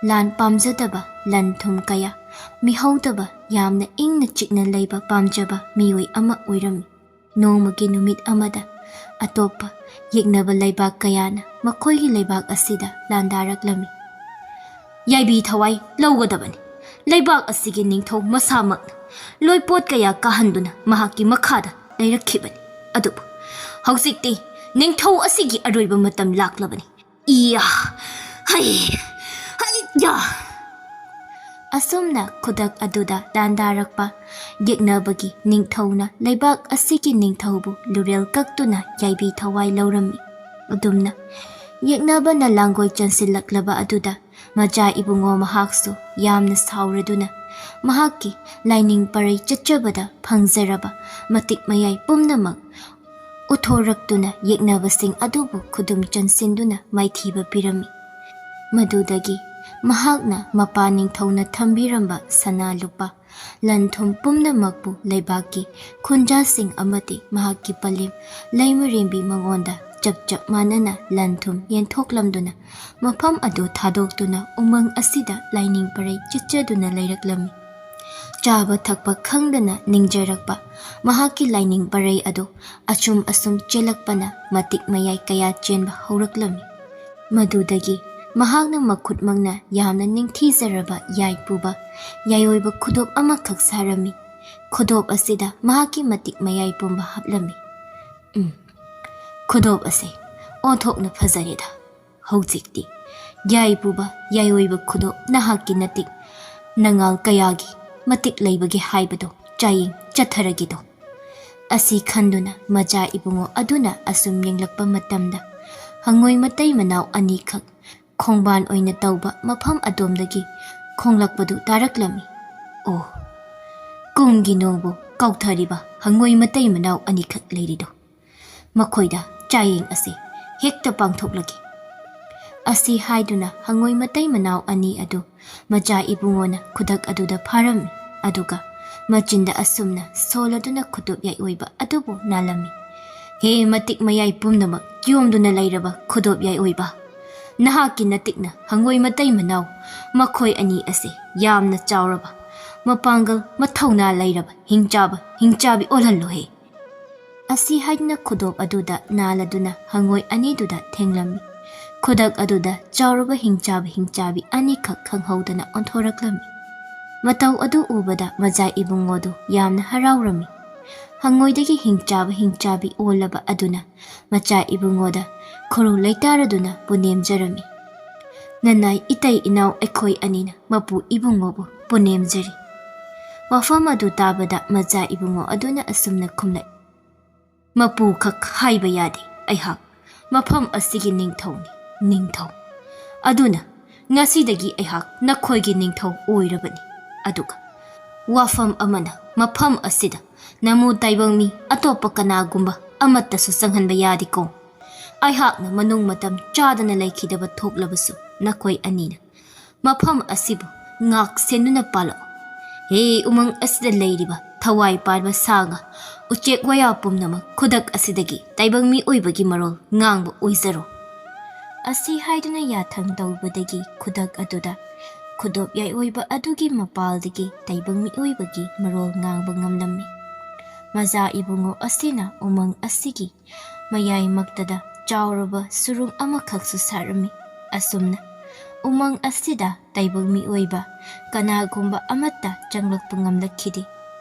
ꯂꯥꯟ ꯄꯥꯝꯖꯗꯕ, ꯂꯟ ꯊꯨꯝ ꯀꯌꯥ ꯃꯤꯍꯧꯗꯕ, ꯌꯥꯝꯅ ꯏꯪꯅ ꯆꯤꯛꯅ ꯂꯩꯕ ꯄꯥꯝꯖꯕ ꯃꯤꯑꯣꯏ ꯑꯃ ꯑꯣꯏꯔꯝꯃꯤ꯫ ꯅꯣꯡꯃꯒꯤ ꯅꯨꯃꯤꯠ ꯑꯃꯗ ꯑꯇꯣꯞꯄ ꯌꯦꯛꯅꯕ ꯂꯩꯕꯥꯛ ꯀꯌꯥꯅ ꯃꯈꯣꯏꯒꯤ ꯂꯩꯕꯥꯛ ꯑꯁꯤꯗ ꯂꯥꯟꯗꯥꯔꯛꯂꯝꯃꯤ꯫ "ꯌꯥꯏꯕꯤ ꯊꯋꯥꯏ ꯂꯧꯒꯗꯕꯅꯤ꯫ ꯂꯩꯕꯥꯛ ꯑꯁꯤꯒꯤ ꯅꯤꯡꯊꯧ ꯃꯁꯥꯃꯛꯅ ꯂꯣꯏꯄꯣꯠ ꯀꯌꯥ ꯀꯥꯍꯟꯗꯨꯅ ꯃꯍꯥꯛꯀꯤ ꯃꯈꯥꯗ ꯂꯩꯔꯛꯈꯤꯕꯅꯤ꯫ ꯑꯗꯨꯕꯨ ꯍꯧꯖꯤꯛꯇꯤ ꯅꯤꯡꯊꯧ ꯑꯁꯤꯒꯤ ꯑꯔꯣꯏꯕ ꯃꯇꯝ ꯂꯥꯛꯂꯕꯅꯤ꯫ ꯏꯌꯥ! ꯍꯩ! ꯍꯩ! ꯌꯥ!" ꯑꯁꯨꯝꯅ ꯈꯨꯗꯛ ꯑꯗꯨꯗ ꯂꯥꯟꯗꯥꯔꯛꯄ ꯌꯦꯛꯅꯕꯒꯤ ꯅꯤꯡꯊꯧꯅ ꯂꯩꯕꯥꯛ ꯑꯁꯤꯒꯤ ꯅꯤꯡꯊꯧꯕꯨ ꯂꯨꯔꯦꯜ ꯀꯛꯇꯨꯅ ꯌꯥꯏꯕꯤ ꯊꯋꯥꯏ ꯂꯧꯔꯝꯃꯤ꯫ ꯑꯗꯨꯝꯅ ꯌꯦꯛꯅꯕꯅ ꯂꯥꯡꯒꯣꯏ ꯆꯟꯁꯤꯜꯂꯛꯂꯕ ꯑꯗꯨꯗ ꯃꯆꯥ ꯏꯕꯨꯡꯉꯣ ꯃꯍꯥꯛꯁꯨ ꯌꯥꯝꯅ ꯁꯥꯎꯔꯗꯨꯅ ꯃꯍꯥꯛꯀꯤ ꯂꯥꯏꯅꯤꯡ ꯄꯔꯩ ꯆꯠꯆꯕꯗ ꯐꯪꯖꯔꯕ ꯃꯇꯤꯛ ꯃꯌꯥꯏ ꯄꯨꯝꯅꯃꯛ ꯎꯠꯊꯣꯔꯛꯇꯨꯅ ꯌꯦꯛꯅꯕꯁꯤꯡ ꯑꯗꯨꯕꯨ ꯈꯨꯗꯨꯝ ꯆꯟꯁꯤꯟꯗꯨꯅ ꯃꯥꯏꯊꯤꯕ ꯄꯤꯔꯝꯃꯤ꯫ ꯃꯗꯨꯗꯒꯤ ꯃꯍꯥꯛꯅ ꯃꯄꯥ ꯅꯤꯡꯊꯧꯅ ꯊꯝꯕꯤꯔꯝꯕ ꯁꯅꯥ ꯂꯨꯄꯥ, ꯂꯟ ꯊꯨꯝ ꯄꯨꯝꯅꯃꯛꯄꯨ ꯂꯩꯕꯥꯛꯀꯤ ꯈꯨꯟꯖꯥꯁꯤꯡ ꯑꯃꯗꯤ ꯃꯍꯥꯛꯀꯤ ꯄꯂꯦꯝ ꯂꯩꯃꯔꯦꯝꯕꯤ ꯃꯉꯣꯟꯗ ꯆꯞ ꯆꯞ ꯃꯥꯟꯅꯅ ꯂꯟ ꯊꯨꯝ ꯌꯦꯟꯊꯣꯛꯂꯝꯗꯨꯅ ꯃꯐꯝ ꯑꯗꯨ ꯊꯥꯗꯣꯛꯇꯨꯅ ꯎꯃꯪ ꯑꯁꯤꯗ ꯂꯥꯏꯅꯤꯡ ꯄꯔꯩ ꯆꯠꯆꯗꯨꯅ ꯂꯩꯔꯛꯂꯝꯃꯤ꯫ ꯆꯥꯕ ꯊꯛꯄ ꯈꯪꯗꯅ ꯅꯤꯡꯖꯔꯛꯄ ꯃꯍꯥꯛꯀꯤ ꯂꯥꯏꯅꯤꯡ ꯄꯔꯩ ꯑꯗꯨ ꯑꯁꯨꯝ ꯑꯁꯨꯝ ꯆꯦꯜꯂꯛꯄꯅ ꯃꯇꯤꯛ ꯃꯌꯥꯏ ꯀꯌꯥ ꯆꯦꯟꯕ ꯍꯧꯔꯛꯂꯝꯃꯤ꯫ ꯃꯗꯨꯗꯒꯤ ꯃꯍꯥꯛꯅ ꯃꯈꯨꯠꯃꯛꯅ ꯌꯥꯝꯅ ꯅꯤꯡꯊꯤꯖꯔꯕ ꯌꯥꯏ ꯄꯨꯕ ꯌꯥꯏꯑꯣꯏꯕ ꯈꯨꯗꯣꯞ ꯑꯃꯈꯛ ꯁꯥꯔꯝꯃꯤ꯫ ꯈꯨꯗꯣꯞ ꯑꯁꯤꯗ ꯃꯍꯥꯛꯀꯤ ꯃꯇꯤꯛ ꯃꯌꯥꯏ ꯄꯨꯝꯕ ꯍꯥꯞꯂꯝꯃꯤ꯫ ꯎꯝ, ꯈꯨꯗꯣꯞ ꯑꯁꯦ ꯑꯣꯟꯊꯣꯛꯅ ꯐꯖꯔꯦꯗ꯫ ꯍꯧꯖꯤꯛꯇꯤ ꯌꯥꯏ ꯄꯨꯕ ꯌꯥꯏꯑꯣꯏꯕ ꯈꯨꯗꯣꯞ ꯅꯍꯥꯛꯀꯤ ꯅꯇꯤꯛ ꯅꯉꯥꯜ ꯀꯌꯥꯒꯤ ꯃꯇꯤꯛ ꯂꯩꯕꯒꯦ ꯍꯥꯏꯕꯗꯣ ꯆꯥꯌꯦꯡ ꯆꯠꯊꯔꯒꯦꯗꯣ꯫ ꯑꯁꯤ ꯈꯟꯗꯨꯅ ꯃꯆꯥ ꯏꯕꯨꯡꯉꯣ ꯑꯗꯨꯅ ꯑꯁꯨꯝ ꯌꯦꯡꯂꯛꯄ ꯃꯇꯝꯗ ꯍꯪꯉꯣꯏ ꯃꯇꯩ ꯃꯅꯥꯎ ꯑꯅꯤꯈꯛ ꯈꯣꯡꯕꯥꯟ ꯑꯣꯏꯅ ꯇꯧꯕ ꯃꯐꯝ ꯑꯗꯣꯝꯗꯒꯤ ꯈꯣꯡꯂꯛꯄꯗꯨ ꯇꯥꯔꯛꯂꯝꯃꯤ꯫ ꯑꯣ, ꯀꯨꯝꯒꯤ ꯅꯣꯡꯕꯨ ꯀꯥꯎꯊꯔꯤꯕ ꯍꯪꯉꯣꯏ ꯃꯇꯩ ꯃꯅꯥꯎ ꯑꯅꯤꯈꯛ ꯂꯩꯔꯤꯗꯣ, ꯃꯈꯣꯏꯗ ꯆꯥꯌꯦꯡ ꯑꯁꯤ ꯍꯦꯛꯇ ꯄꯥꯡꯊꯣꯛꯂꯒꯦ꯫ ꯑꯁꯤ ꯍꯥꯏꯗꯨꯅ ꯍꯪꯉꯣꯏ ꯃꯇꯩ ꯃꯅꯥꯎ ꯑꯅꯤ ꯑꯗꯨ ꯃꯆꯥ ꯏꯕꯨꯡꯉꯣꯅ ꯈꯨꯗꯛ ꯑꯗꯨꯗ ꯐꯥꯔꯝꯃꯤ꯫ ꯑꯗꯨꯒ ꯃꯆꯤꯟꯗ ꯑꯁꯨꯝꯅ ꯁꯣꯜꯂꯗꯨꯅ ꯈꯨꯗꯣꯞ ꯌꯥꯏꯑꯣꯏꯕ ꯑꯗꯨꯕꯨ ꯅꯥꯜꯂꯝꯃꯤ꯫ ꯍꯦ ꯃꯇꯤꯛ ꯃꯌꯥꯏ ꯄꯨꯝꯅꯃꯛ ꯌꯣꯝꯗꯨꯅ ꯂꯩꯔꯕ ꯈꯨꯗꯣꯞ ꯌꯥꯏꯑꯣꯏꯕ, ꯅꯍꯥꯛꯀꯤ ꯅꯇꯤꯛꯅ ꯍꯪꯉꯣꯏ ꯃꯇꯩ ꯃꯅꯥꯎ ꯃꯈꯣꯏ ꯑꯅꯤ ꯑꯁꯤ ꯌꯥꯝꯅ ꯆꯥꯎꯔꯕ, ꯃꯄꯥꯡꯒꯜ ꯃꯊꯧꯅꯥ ꯂꯩꯔꯕ ꯍꯤꯡꯆꯥꯕ ꯍꯤꯡꯆꯥꯕꯤ ꯑꯣꯜꯍꯜꯂꯨꯍꯦ꯫ ꯑꯁꯤ ꯍꯥꯏꯗꯨꯅ ꯈꯨꯗꯣꯞ ꯑꯗꯨꯗ ꯅꯥꯜꯂꯗꯨꯅ ꯍꯪꯉꯣꯏ ꯑꯅꯤꯗꯨꯗ ꯊꯦꯡꯂꯝꯃꯤ꯫ ꯈꯨꯗꯛ ꯑꯗꯨꯗ ꯆꯥꯎꯔꯕ ꯍꯤꯡꯆꯥꯕ ꯍꯤꯡꯆꯥꯕꯤ ꯑꯅꯤꯈꯛ ꯈꯪꯍꯧꯗꯅ ꯑꯣꯟꯊꯣꯔꯛꯂꯝꯃꯤ꯫ ꯃꯇꯧ ꯑꯗꯨ ꯎꯕꯗ ꯃꯆꯥ ꯏꯕꯨꯡꯉꯣꯗꯨ ꯌꯥꯝꯅ ꯍꯔꯥꯎꯔꯝꯃꯤ꯫ ꯍꯪꯉꯣꯏꯗꯒꯤ ꯍꯤꯡꯆꯥꯕ ꯍꯤꯡꯆꯥꯕꯤ ꯑꯣꯜꯂꯕ ꯑꯗꯨꯅ ꯃꯆꯥ ꯏꯕꯨꯡꯉꯣꯗ ꯈꯨꯔꯨ ꯂꯩꯇꯥꯔꯗꯨꯅ ꯄꯨꯅꯦꯝꯖꯔꯝꯃꯤ꯫ ꯅꯅꯥꯏ ꯏꯇꯩ ꯏꯅꯥꯎ ꯑꯩꯈꯣꯏ ꯑꯅꯤꯅ ꯃꯄꯨ ꯏꯕꯨꯡꯉꯣꯕꯨ ꯄꯨꯅꯦꯝꯖꯔꯤ꯫ ꯋꯥꯐꯝ ꯑꯗꯨ ꯇꯥꯕꯗ ꯃꯆꯥ ꯏꯕꯨꯡꯉꯣ ꯑꯗꯨꯅ ꯑꯁꯨꯝꯅ ꯈꯨꯝꯂꯛꯏ꯫ ꯃꯄꯨꯈꯛ ꯍꯥꯏꯕ ꯌꯥꯗꯦ, ꯑꯩꯍꯥꯛ ꯃꯐꯝ ꯑꯁꯤꯒꯤ ꯅꯤꯡꯊꯧꯅꯤ, ꯅꯤꯡꯊꯧ꯫ ꯑꯗꯨꯅ ꯉꯁꯤꯗꯒꯤ ꯑꯩꯍꯥꯛ ꯅꯈꯣꯏꯒꯤ ꯅꯤꯡꯊꯧ ꯑꯣꯏꯔꯕꯅꯤ꯫ ꯑꯗꯨꯒ ꯋꯥꯐꯝ ꯑꯃꯅ, ꯃꯐꯝ ꯑꯁꯤꯗ ꯅꯃꯨ ꯇꯥꯏꯕꯪ ꯃꯤ ꯑꯇꯣꯞꯄ ꯀꯅꯥꯒꯨꯝꯕ ꯑꯃꯠꯇꯁꯨ ꯆꯪꯍꯟꯕ ꯌꯥꯗꯦꯀꯣ꯫ ꯑꯩꯍꯥꯛꯅ ꯃꯅꯨꯡ ꯃꯇꯝ ꯆꯥꯗꯅ ꯂꯩꯈꯤꯗꯕ ꯊꯣꯛꯂꯕꯁꯨ ꯅꯈꯣꯏ ꯑꯅꯤꯅ ꯃꯐꯝ ꯑꯁꯤꯕꯨ ꯉꯥꯛ ꯁꯦꯟꯗꯨꯅ ꯄꯥꯜꯂꯛꯎ꯫ ꯍꯦ ꯎꯃꯪ ꯑꯁꯤꯗ ꯂꯩꯔꯤꯕ ꯊꯋꯥꯏ ꯄꯥꯟꯕ ꯁꯥ ꯉꯥ, ꯎꯆꯦꯛ ꯋꯥꯌꯥ ꯄꯨꯝꯅꯃꯛ ꯈꯨꯗꯛ ꯑꯁꯤꯗꯒꯤ ꯇꯥꯏꯕꯪ ꯃꯤꯑꯣꯏꯕꯒꯤ ꯃꯔꯣꯜ ꯉꯥꯡꯕ ꯑꯣꯏꯖꯔꯣ꯫ ꯑꯁꯤ ꯍꯥꯏꯗꯨꯅ ꯌꯥꯊꯪ ꯇꯧꯕꯗꯒꯤ ꯈꯨꯗꯛ ꯑꯗꯨꯗ ꯈꯨꯗꯣꯞ ꯌꯥꯏꯑꯣꯏꯕ ꯑꯗꯨꯒꯤ ꯃꯄꯥꯜꯗꯒꯤ ꯇꯥꯏꯕꯪ ꯃꯤꯑꯣꯏꯕꯒꯤ ꯃꯔꯣꯜ ꯉꯥꯡꯕ ꯉꯝꯂꯝꯃꯤ꯫ ꯃꯆꯥ ꯏꯕꯨꯡꯉꯣ ꯑꯁꯤꯅ ꯎꯃꯪ ꯑꯁꯤꯒꯤ ꯃꯌꯥꯏꯃꯛꯇꯗ ꯆꯥꯎꯔꯕ ꯁꯨꯔꯨꯡ ꯑꯃꯈꯛꯁꯨ ꯁꯥꯔꯝꯃꯤ꯫ ꯑꯁꯨꯝꯅ ꯎꯃꯪ ꯑꯁꯤꯗ ꯇꯥꯏꯕꯪ ꯃꯤꯑꯣꯏꯕ ꯀꯅꯥꯒꯨꯝꯕ ꯑꯃꯠꯇ ꯆꯪꯂꯛꯄ ꯉꯝꯂꯛꯈꯤꯗꯦ꯫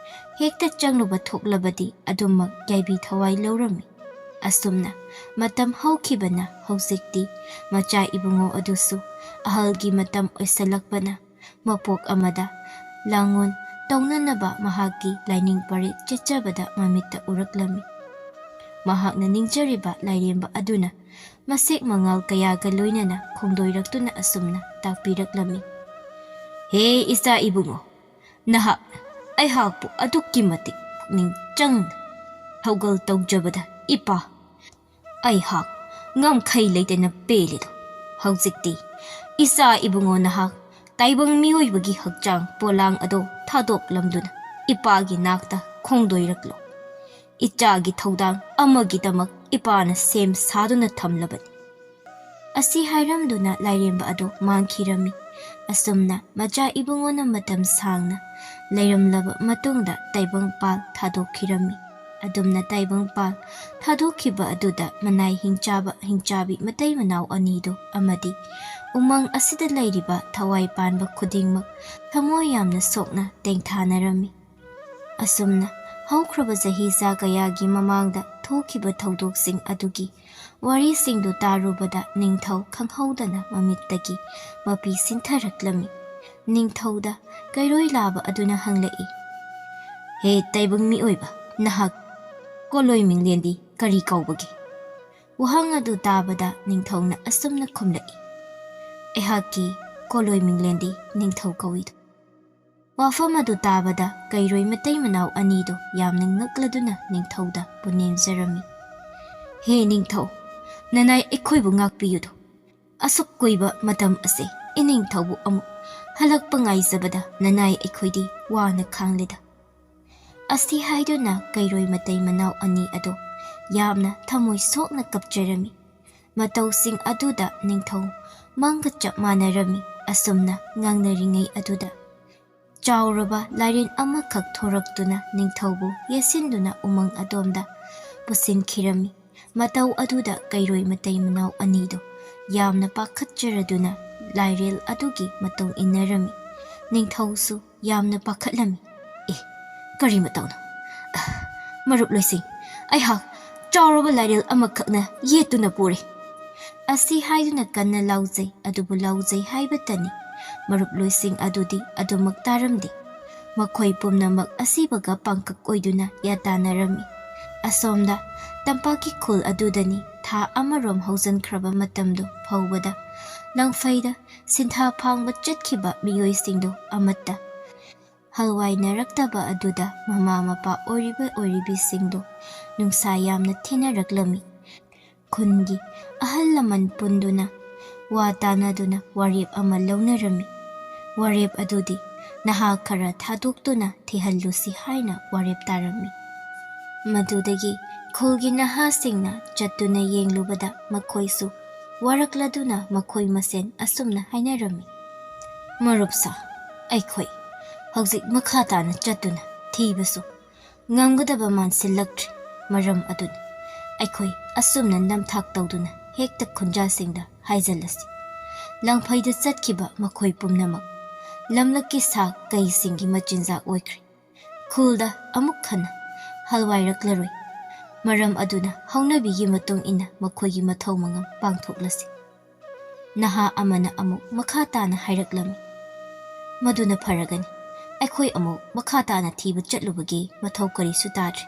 ꯍꯦꯛꯇ ꯆꯪꯂꯨꯕ ꯊꯣꯛꯂꯕꯗꯤ ꯑꯗꯨꯃꯛ ꯌꯥꯏꯕꯤ ꯊꯋꯥꯏ ꯂꯧꯔꯝꯃꯤ꯫ ꯑꯁꯨꯝꯅ ꯃꯇꯝ ꯍꯧꯈꯤꯕꯅ ꯍꯧꯖꯤꯛꯇꯤ ꯃꯆꯥ ꯏꯕꯨꯡꯉꯣ ꯑꯗꯨꯁꯨ ꯑꯍꯜꯒꯤ ꯃꯇꯝ ꯑꯣꯏꯁꯜꯂꯛꯄꯅ ꯃꯄꯣꯛ ꯑꯃꯗ ꯂꯥꯡꯑꯣꯟ ꯇꯧꯅꯅꯕ ꯃꯍꯥꯛꯀꯤ ꯂꯥꯏꯅꯤꯡ ꯄꯔꯦꯠ ꯆꯠꯆꯕꯗ ꯃꯃꯤꯠꯇ ꯎꯔꯛꯂꯝꯃꯤ꯫ ꯃꯍꯥꯛꯅ ꯅꯤꯡꯖꯔꯤꯕ ꯂꯥꯏꯔꯦꯝꯕ ꯑꯗꯨꯅ ꯃꯁꯦꯛ ꯃꯉꯥꯜ ꯀꯌꯥꯒ ꯂꯣꯏꯅꯅ ꯈꯣꯡꯗꯣꯏꯔꯛꯇꯨꯅ ꯑꯁꯨꯝꯅ ꯇꯥꯛꯄꯤꯔꯛꯂꯝꯃꯤ꯫ "ꯍꯦ ꯏꯆꯥ ꯏꯕꯨꯡꯉꯣ, ꯅꯍꯥꯛꯅ ꯑꯩꯍꯥꯛꯄꯨ ꯑꯗꯨꯛꯀꯤ ꯃꯇꯤꯛ ꯄꯨꯛꯅꯤꯡ ꯆꯪꯅ ꯊꯧꯒꯜ ꯇꯧꯖꯕꯗ ꯏꯄꯥ ꯑꯩꯍꯥꯛ ꯉꯝꯈꯩ ꯂꯩꯇꯅ ꯄꯦꯜꯂꯤꯗꯣ꯫ ꯍꯧꯖꯤꯛꯇꯤ ꯏꯆꯥ ꯏꯕꯨꯡꯉꯣ ꯅꯍꯥꯛ ꯇꯥꯏꯕꯪ ꯃꯤꯑꯣꯏꯕꯒꯤ ꯍꯛꯆꯥꯡ ꯄꯣꯂꯥꯡ ꯑꯗꯣ ꯊꯥꯗꯣꯛꯂꯝꯗꯨꯅ ꯏꯄꯥꯒꯤ ꯅꯥꯛꯇ ꯈꯣꯡꯗꯣꯏꯔꯛꯂꯣ꯫ ꯏꯆꯥꯒꯤ ꯊꯧꯗꯥꯡ ꯑꯃꯒꯤꯗꯃꯛ ꯏꯄꯥꯅ ꯁꯦꯝ ꯁꯥꯗꯨꯅ ꯊꯝꯂꯕꯅꯤ"꯫ ꯑꯁꯤ ꯍꯥꯏꯔꯝꯗꯨꯅ ꯂꯥꯏꯔꯦꯝꯕ ꯑꯗꯨ ꯃꯥꯡꯈꯤꯔꯝꯃꯤ꯫ ꯑꯁꯨꯝꯅ ꯃꯆꯥ ꯏꯕꯨꯡꯉꯣꯅ ꯃꯇꯝ ꯁꯥꯡꯅ ꯂꯩꯔꯝꯂꯕ ꯃꯇꯨꯡꯗ ꯇꯥꯏꯕꯪꯄꯥꯜ ꯊꯥꯗꯣꯛꯈꯤꯔꯝꯃꯤ꯫ ꯑꯗꯨꯝꯅ ꯇꯥꯏꯕꯪꯄꯥꯜ ꯊꯥꯗꯣꯛꯈꯤꯕ ꯑꯗꯨꯗ ꯃꯅꯥꯏ ꯍꯤꯡꯆꯥꯕ ꯍꯤꯡꯆꯥꯕꯤ ꯃꯇꯩ ꯃꯅꯥꯎ ꯑꯅꯤꯗꯨ ꯑꯃꯗꯤ ꯎꯃꯪ ꯑꯁꯤꯗ ꯂꯩꯔꯤꯕ ꯊꯋꯥꯏ ꯄꯥꯟꯕ ꯈꯨꯗꯤꯡꯃꯛ ꯊꯃꯣꯏ ꯌꯥꯝꯅ ꯁꯣꯛꯅ ꯇꯦꯡꯊꯥꯅꯔꯝꯃꯤ꯫ ꯑꯁꯨꯝꯅ ꯍꯧꯈ꯭ꯔꯕ ꯆꯍꯤ ꯆꯥ ꯀꯌꯥꯒꯤ ꯃꯃꯥꯡꯗ ꯊꯣꯛꯈꯤꯕ ꯊꯧꯗꯣꯛꯁꯤꯡ ꯑꯗꯨꯒꯤ ꯋꯥꯔꯤꯁꯤꯡꯗꯨ ꯇꯥꯔꯨꯕꯗ ꯅꯤꯡꯊꯧ ꯈꯪꯍꯧꯗꯅ ꯃꯃꯤꯠꯇꯒꯤ ꯃꯄꯤ ꯁꯤꯟꯊꯔꯛꯂꯝꯃꯤ꯫ ꯅꯤꯡꯊꯧꯗ ꯀꯩꯔꯣꯏ ꯂꯥꯕ ꯑꯗꯨꯅ ꯍꯪꯂꯛꯏ, "ꯍꯦ ꯇꯥꯏꯕꯪ ꯃꯤꯑꯣꯏꯕ, ꯅꯍꯥꯛ ꯀꯣꯂꯣꯏ ꯃꯤꯡꯂꯦꯟꯗꯤ ꯀꯔꯤ ꯀꯧꯕꯒꯦ?" ꯋꯥꯍꯪ ꯑꯗꯨ ꯇꯥꯕꯗ ꯅꯤꯡꯊꯧꯅ ꯑꯁꯨꯝꯅ ꯈꯨꯝꯂꯛꯏ, "ꯑꯩꯍꯥꯛꯀꯤ ꯀꯣꯂꯣꯏ ꯃꯤꯡꯂꯦꯟꯗꯤ ꯅꯤꯡꯊꯧ ꯀꯧꯏꯗꯣ"꯫ ꯋꯥꯐꯝ ꯑꯗꯨ ꯇꯥꯕꯗ ꯀꯩꯔꯣꯏ ꯃꯇꯩ ꯃꯅꯥꯎ ꯑꯅꯤꯗꯨ ꯌꯥꯝꯅ ꯉꯛꯂꯗꯨꯅ ꯅꯤꯡꯊꯧꯗ ꯄꯨꯅꯦꯝꯖꯔꯝꯃꯤ꯫ "ꯍꯦ ꯅꯤꯡꯊꯧ, ꯅꯅꯥꯏ ꯑꯩꯈꯣꯏꯕꯨ ꯉꯥꯛꯄꯤꯌꯨꯗꯣ꯫ ꯑꯁꯨꯛ ꯀꯨꯏꯕ ꯃꯇꯝ ꯑꯁꯦ ꯏꯅꯤꯡꯊꯧꯕꯨ ꯑꯃꯨꯛ ꯍꯜꯂꯛꯄ ꯉꯥꯏꯖꯕꯗ ꯅꯅꯥꯏ ꯑꯩꯈꯣꯏꯗꯤ ꯋꯥꯅ ꯈꯥꯡꯂꯦꯗ"꯫ ꯑꯁꯤ ꯍꯥꯏꯗꯨꯅ ꯀꯩꯔꯣꯏ ꯃꯇꯩ ꯃꯅꯥꯎ ꯑꯅꯤ ꯑꯗꯨ ꯌꯥꯝꯅ ꯊꯃꯣꯏ ꯁꯣꯛꯅ ꯀꯞꯆꯔꯝꯃꯤ꯫ ꯃꯇꯧꯁꯤꯡ ꯑꯗꯨꯗ ꯅꯤꯡꯊꯧ ꯃꯪꯒ ꯆꯞ ꯃꯥꯟꯅꯔꯝꯃꯤ꯫ ꯑꯁꯨꯝꯅ ꯉꯥꯡꯅꯔꯤꯉꯩ ꯑꯗꯨꯗ ꯆꯥꯎꯔꯕ ꯂꯥꯏꯔꯦꯟ ꯑꯃꯈꯛ ꯊꯣꯔꯛꯇꯨꯅ ꯅꯤꯡꯊꯧꯕꯨ ꯌꯦꯠꯁꯤꯟꯗꯨꯅ ꯎꯃꯪ ꯑꯗꯣꯝꯗ ꯄꯨꯁꯤꯟꯈꯤꯔꯝꯃꯤ꯫ ꯃꯇꯧ ꯑꯗꯨꯗ ꯀꯩꯔꯣꯏ ꯃꯇꯩ ꯃꯅꯥꯎ ꯑꯅꯤꯗꯨ ꯌꯥꯝꯅ ꯄꯥꯈꯠꯆꯔꯗꯨꯅ ꯂꯥꯏꯔꯦꯜ ꯑꯗꯨꯒꯤ ꯃꯇꯨꯡ ꯏꯟꯅꯔꯝꯃꯤ꯫ ꯅꯤꯡꯊꯧꯁꯨ ꯌꯥꯝꯅ ꯄꯥꯈꯠꯂꯝꯃꯤ꯫ "ꯑꯦ, ꯀꯔꯤ ꯃꯇꯧꯅꯣ? ꯑ, ꯃꯔꯨꯞ ꯂꯣꯏꯁꯤꯡ, ꯑꯩꯍꯥꯛ ꯆꯥꯎꯔꯕ ꯂꯥꯏꯔꯦꯜ ꯑꯃꯈꯛꯅ ꯌꯦꯠꯇꯨꯅ ꯄꯨꯔꯦ!" ꯑꯁꯤ ꯍꯥꯏꯗꯨꯅ ꯀꯟꯅ ꯂꯥꯎꯖꯩ, ꯑꯗꯨꯕꯨ ꯂꯥꯎꯖꯩ ꯍꯥꯏꯕꯇꯅꯤ꯫ ꯃꯔꯨꯞ ꯂꯣꯏꯁꯤꯡ ꯑꯗꯨꯗꯤ ꯑꯗꯨꯃꯛ ꯇꯥꯔꯝꯗꯦ꯫ ꯃꯈꯣꯏ ꯄꯨꯝꯅꯃꯛ ꯑꯁꯤꯕꯒ ꯄꯥꯡꯀꯛ ꯑꯣꯏꯗꯨꯅ ꯌꯥꯇꯥꯅꯔꯝꯃꯤ꯫ ꯑꯁꯣꯝꯗ ꯇꯝꯄꯥꯛꯀꯤ ꯈꯨꯜ ꯑꯗꯨꯗꯅꯤ ꯊꯥ ꯑꯃꯔꯣꯝ ꯍꯧꯖꯤꯟꯈ꯭ꯔꯕ ꯃꯇꯝꯗꯨ ꯐꯥꯎꯕꯗ ꯂꯪꯐꯩꯗ ꯁꯤꯟꯊꯥ ꯐꯥꯡꯕ ꯆꯠꯈꯤꯕ ꯃꯤꯑꯣꯏꯁꯤꯡꯗꯨ ꯑꯃꯠꯇ ꯍꯜꯋꯥꯏꯅꯔꯛꯇꯕ ꯑꯗꯨꯗ ꯃꯃꯥ ꯃꯄꯥ ꯑꯣꯏꯔꯤꯕ ꯑꯣꯏꯔꯤꯕꯤꯁꯤꯡꯗꯨ ꯅꯨꯡꯁꯥ ꯌꯥꯝꯅ ꯊꯤꯅꯔꯛꯂꯝꯃꯤ꯫ ꯈꯨꯟꯒꯤ ꯑꯍꯜ ꯂꯃꯟ ꯄꯨꯟꯗꯨꯅ ꯋꯥ ꯇꯥꯅꯗꯨꯅ ꯋꯥꯔꯦꯞ ꯑꯃ ꯂꯧꯅꯔꯝꯃꯤ꯫ ꯋꯥꯔꯦꯞ ꯑꯗꯨꯗꯤ ꯅꯍꯥ ꯈꯔ ꯊꯥꯗꯣꯛꯇꯨꯅ ꯊꯤꯍꯜꯂꯨꯁꯤ ꯍꯥꯏꯅ ꯋꯥꯔꯦꯞ ꯇꯥꯔꯝꯃꯤ꯫ ꯃꯗꯨꯗꯒꯤ ꯈꯨꯜꯒꯤ ꯅꯍꯥꯁꯤꯡꯅ ꯆꯠꯇꯨꯅ ꯌꯦꯡꯂꯨꯕꯗ ꯃꯈꯣꯏꯁꯨ ꯋꯥꯔꯛꯂꯗꯨꯅ ꯃꯈꯣꯏ ꯃꯁꯦꯟ ꯑꯁꯨꯝꯅ ꯍꯥꯏꯅꯔꯝꯃꯤ, "ꯃꯔꯨꯞ ꯁꯥ, ꯑꯩꯈꯣꯏ ꯍꯧꯖꯤꯛ ꯃꯈꯥ ꯇꯥꯅ ꯆꯠꯇꯨꯅ ꯊꯤꯕꯁꯨ ꯉꯝꯒꯗꯕ ꯃꯥꯟꯁꯤꯜꯂꯛꯇ꯭ꯔꯦ꯫ ꯃꯔꯝ ꯑꯗꯨꯅ ꯑꯩꯈꯣꯏ ꯑꯁꯨꯝꯅ ꯅꯝꯊꯥꯛ ꯇꯧꯗꯨꯅ ꯍꯦꯛꯇ ꯈꯨꯟꯖꯥꯁꯤꯡꯗ ꯍꯥꯏꯖꯤꯜꯂꯁꯤ꯫ ꯂꯪꯐꯩꯗ ꯆꯠꯈꯤꯕ ꯃꯈꯣꯏ ꯄꯨꯝꯅꯃꯛ ꯂꯝꯂꯛꯀꯤ ꯁꯥ ꯀꯩꯁꯤꯡꯒꯤ ꯃꯆꯤꯟꯖꯥꯛ ꯑꯣꯏꯈ꯭ꯔꯦ꯫ ꯈꯨꯜꯗ ꯑꯃꯨꯛ ꯍꯟꯅ ꯍꯜꯋꯥꯏꯔꯛꯂꯔꯣꯏ꯫ ꯃꯔꯝ ꯑꯗꯨꯅ ꯍꯧꯅꯕꯤꯒꯤ ꯃꯇꯨꯡ ꯏꯟꯅ ꯃꯈꯣꯏꯒꯤ ꯃꯊꯧ ꯃꯉꯝ ꯄꯥꯡꯊꯣꯛꯂꯁꯤ꯫" ꯅꯍꯥ ꯑꯃꯅ ꯑꯃꯨꯛ ꯃꯈꯥ ꯇꯥꯅ ꯍꯥꯏꯔꯛꯂꯝꯃꯤ, "ꯃꯗꯨꯅ ꯐꯔꯒꯅꯤ꯫ ꯑꯩꯈꯣꯏ ꯑꯃꯨꯛ ꯃꯈꯥ ꯇꯥꯅ ꯊꯤꯕ ꯆꯠꯂꯨꯕꯒꯤ ꯃꯊꯧ ꯀꯔꯤꯁꯨ ꯇꯥꯗ꯭ꯔꯦ꯫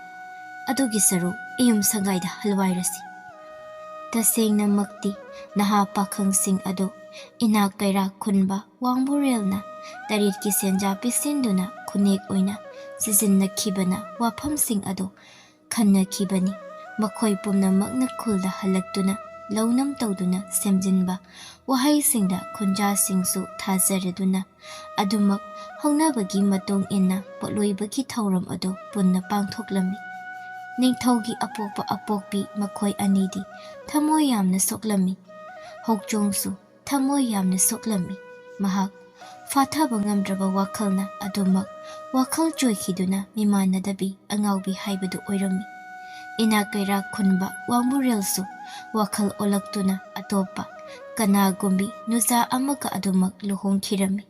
ꯑꯗꯨꯒꯤ ꯁꯔꯨꯛ ꯏꯌꯨꯝ ꯁꯪꯒꯥꯏꯗ ꯍꯜꯋꯥꯏꯔꯁꯤ꯫" ꯇꯁꯦꯡꯅꯃꯛꯇꯤ ꯅꯍꯥ ꯄꯥꯈꯪꯁꯤꯡ ꯑꯗꯨ ꯏꯅꯥꯛ ꯀꯩꯔꯥꯛ ꯈꯨꯟꯕ ꯋꯥꯡꯕꯨꯔꯦꯜꯅ ꯇꯔꯦꯠꯀꯤ ꯁꯦꯟꯖꯥ ꯄꯤꯁꯤꯟꯗꯨꯅ ꯈꯨꯅꯦꯛ ꯑꯣꯏꯅ ꯁꯤꯖꯤꯟꯅꯈꯤꯕꯅ ꯋꯥꯐꯝꯁꯤꯡ ꯑꯗꯨ ꯈꯟꯅꯈꯤꯕꯅꯤ꯫ ꯃꯈꯣꯏ ꯄꯨꯝꯅꯃꯛꯅ ꯈꯨꯜꯗ ꯍꯜꯂꯛꯇꯨꯅ ꯂꯧꯅꯝ ꯇꯧꯗꯨꯅ ꯁꯦꯝꯖꯤꯟꯕ ꯋꯥꯍꯩꯁꯤꯡꯗ ꯈꯨꯟꯖꯥꯁꯤꯡꯁꯨ ꯊꯥꯖꯔꯗꯨꯅ ꯑꯗꯨꯃꯛ ꯍꯧꯅꯕꯒꯤ ꯃꯇꯨꯡ ꯏꯟꯅ ꯄꯣꯠꯂꯣꯏꯕꯒꯤ ꯊꯧꯔꯝ ꯑꯗꯨ ꯄꯨꯟꯅ ꯄꯥꯡꯊꯣꯛꯂꯝꯃꯤ꯫ ꯅꯤꯡꯊꯧꯒꯤ ꯑꯄꯣꯛꯄ ꯑꯄꯣꯛꯄꯤ ꯃꯈꯣꯏ ꯑꯅꯤꯗꯤ ꯊꯃꯣꯏ ꯌꯥꯝꯅ ꯁꯣꯛꯂꯝꯃꯤ꯫ ꯍꯧꯆꯣꯡꯁꯨ ꯊꯃꯣꯏ ꯌꯥꯝꯅ ꯁꯣꯛꯂꯝꯃꯤ꯫ ꯃꯍꯥꯛ ꯐꯥꯊꯕ ꯉꯝꯗ꯭ꯔꯕ ꯋꯥꯈꯜꯅ ꯑꯗꯨꯃꯛ ꯋꯥꯈꯜ ꯆꯣꯏꯈꯤꯗꯨꯅ ꯃꯤꯃꯥꯟꯅꯗꯕꯤ ꯑꯉꯥꯎꯕꯤ ꯍꯥꯏꯕꯗꯨ ꯑꯣꯏꯔꯝꯃꯤ꯫ ꯏꯅꯥꯛ ꯀꯩꯔꯥꯛ ꯈꯨꯟꯕ ꯋꯥꯡꯕꯨꯔꯦꯜꯁꯨ ꯋꯥꯈꯜ ꯑꯣꯜꯂꯛꯇꯨꯅ ꯑꯇꯣꯞꯄ ꯀꯅꯥꯒꯨꯝꯕꯤ ꯅꯨꯖꯥ ꯑꯃꯒ ꯑꯗꯨꯃꯛ ꯂꯨꯍꯣꯡꯈꯤꯔꯝꯃꯤ꯫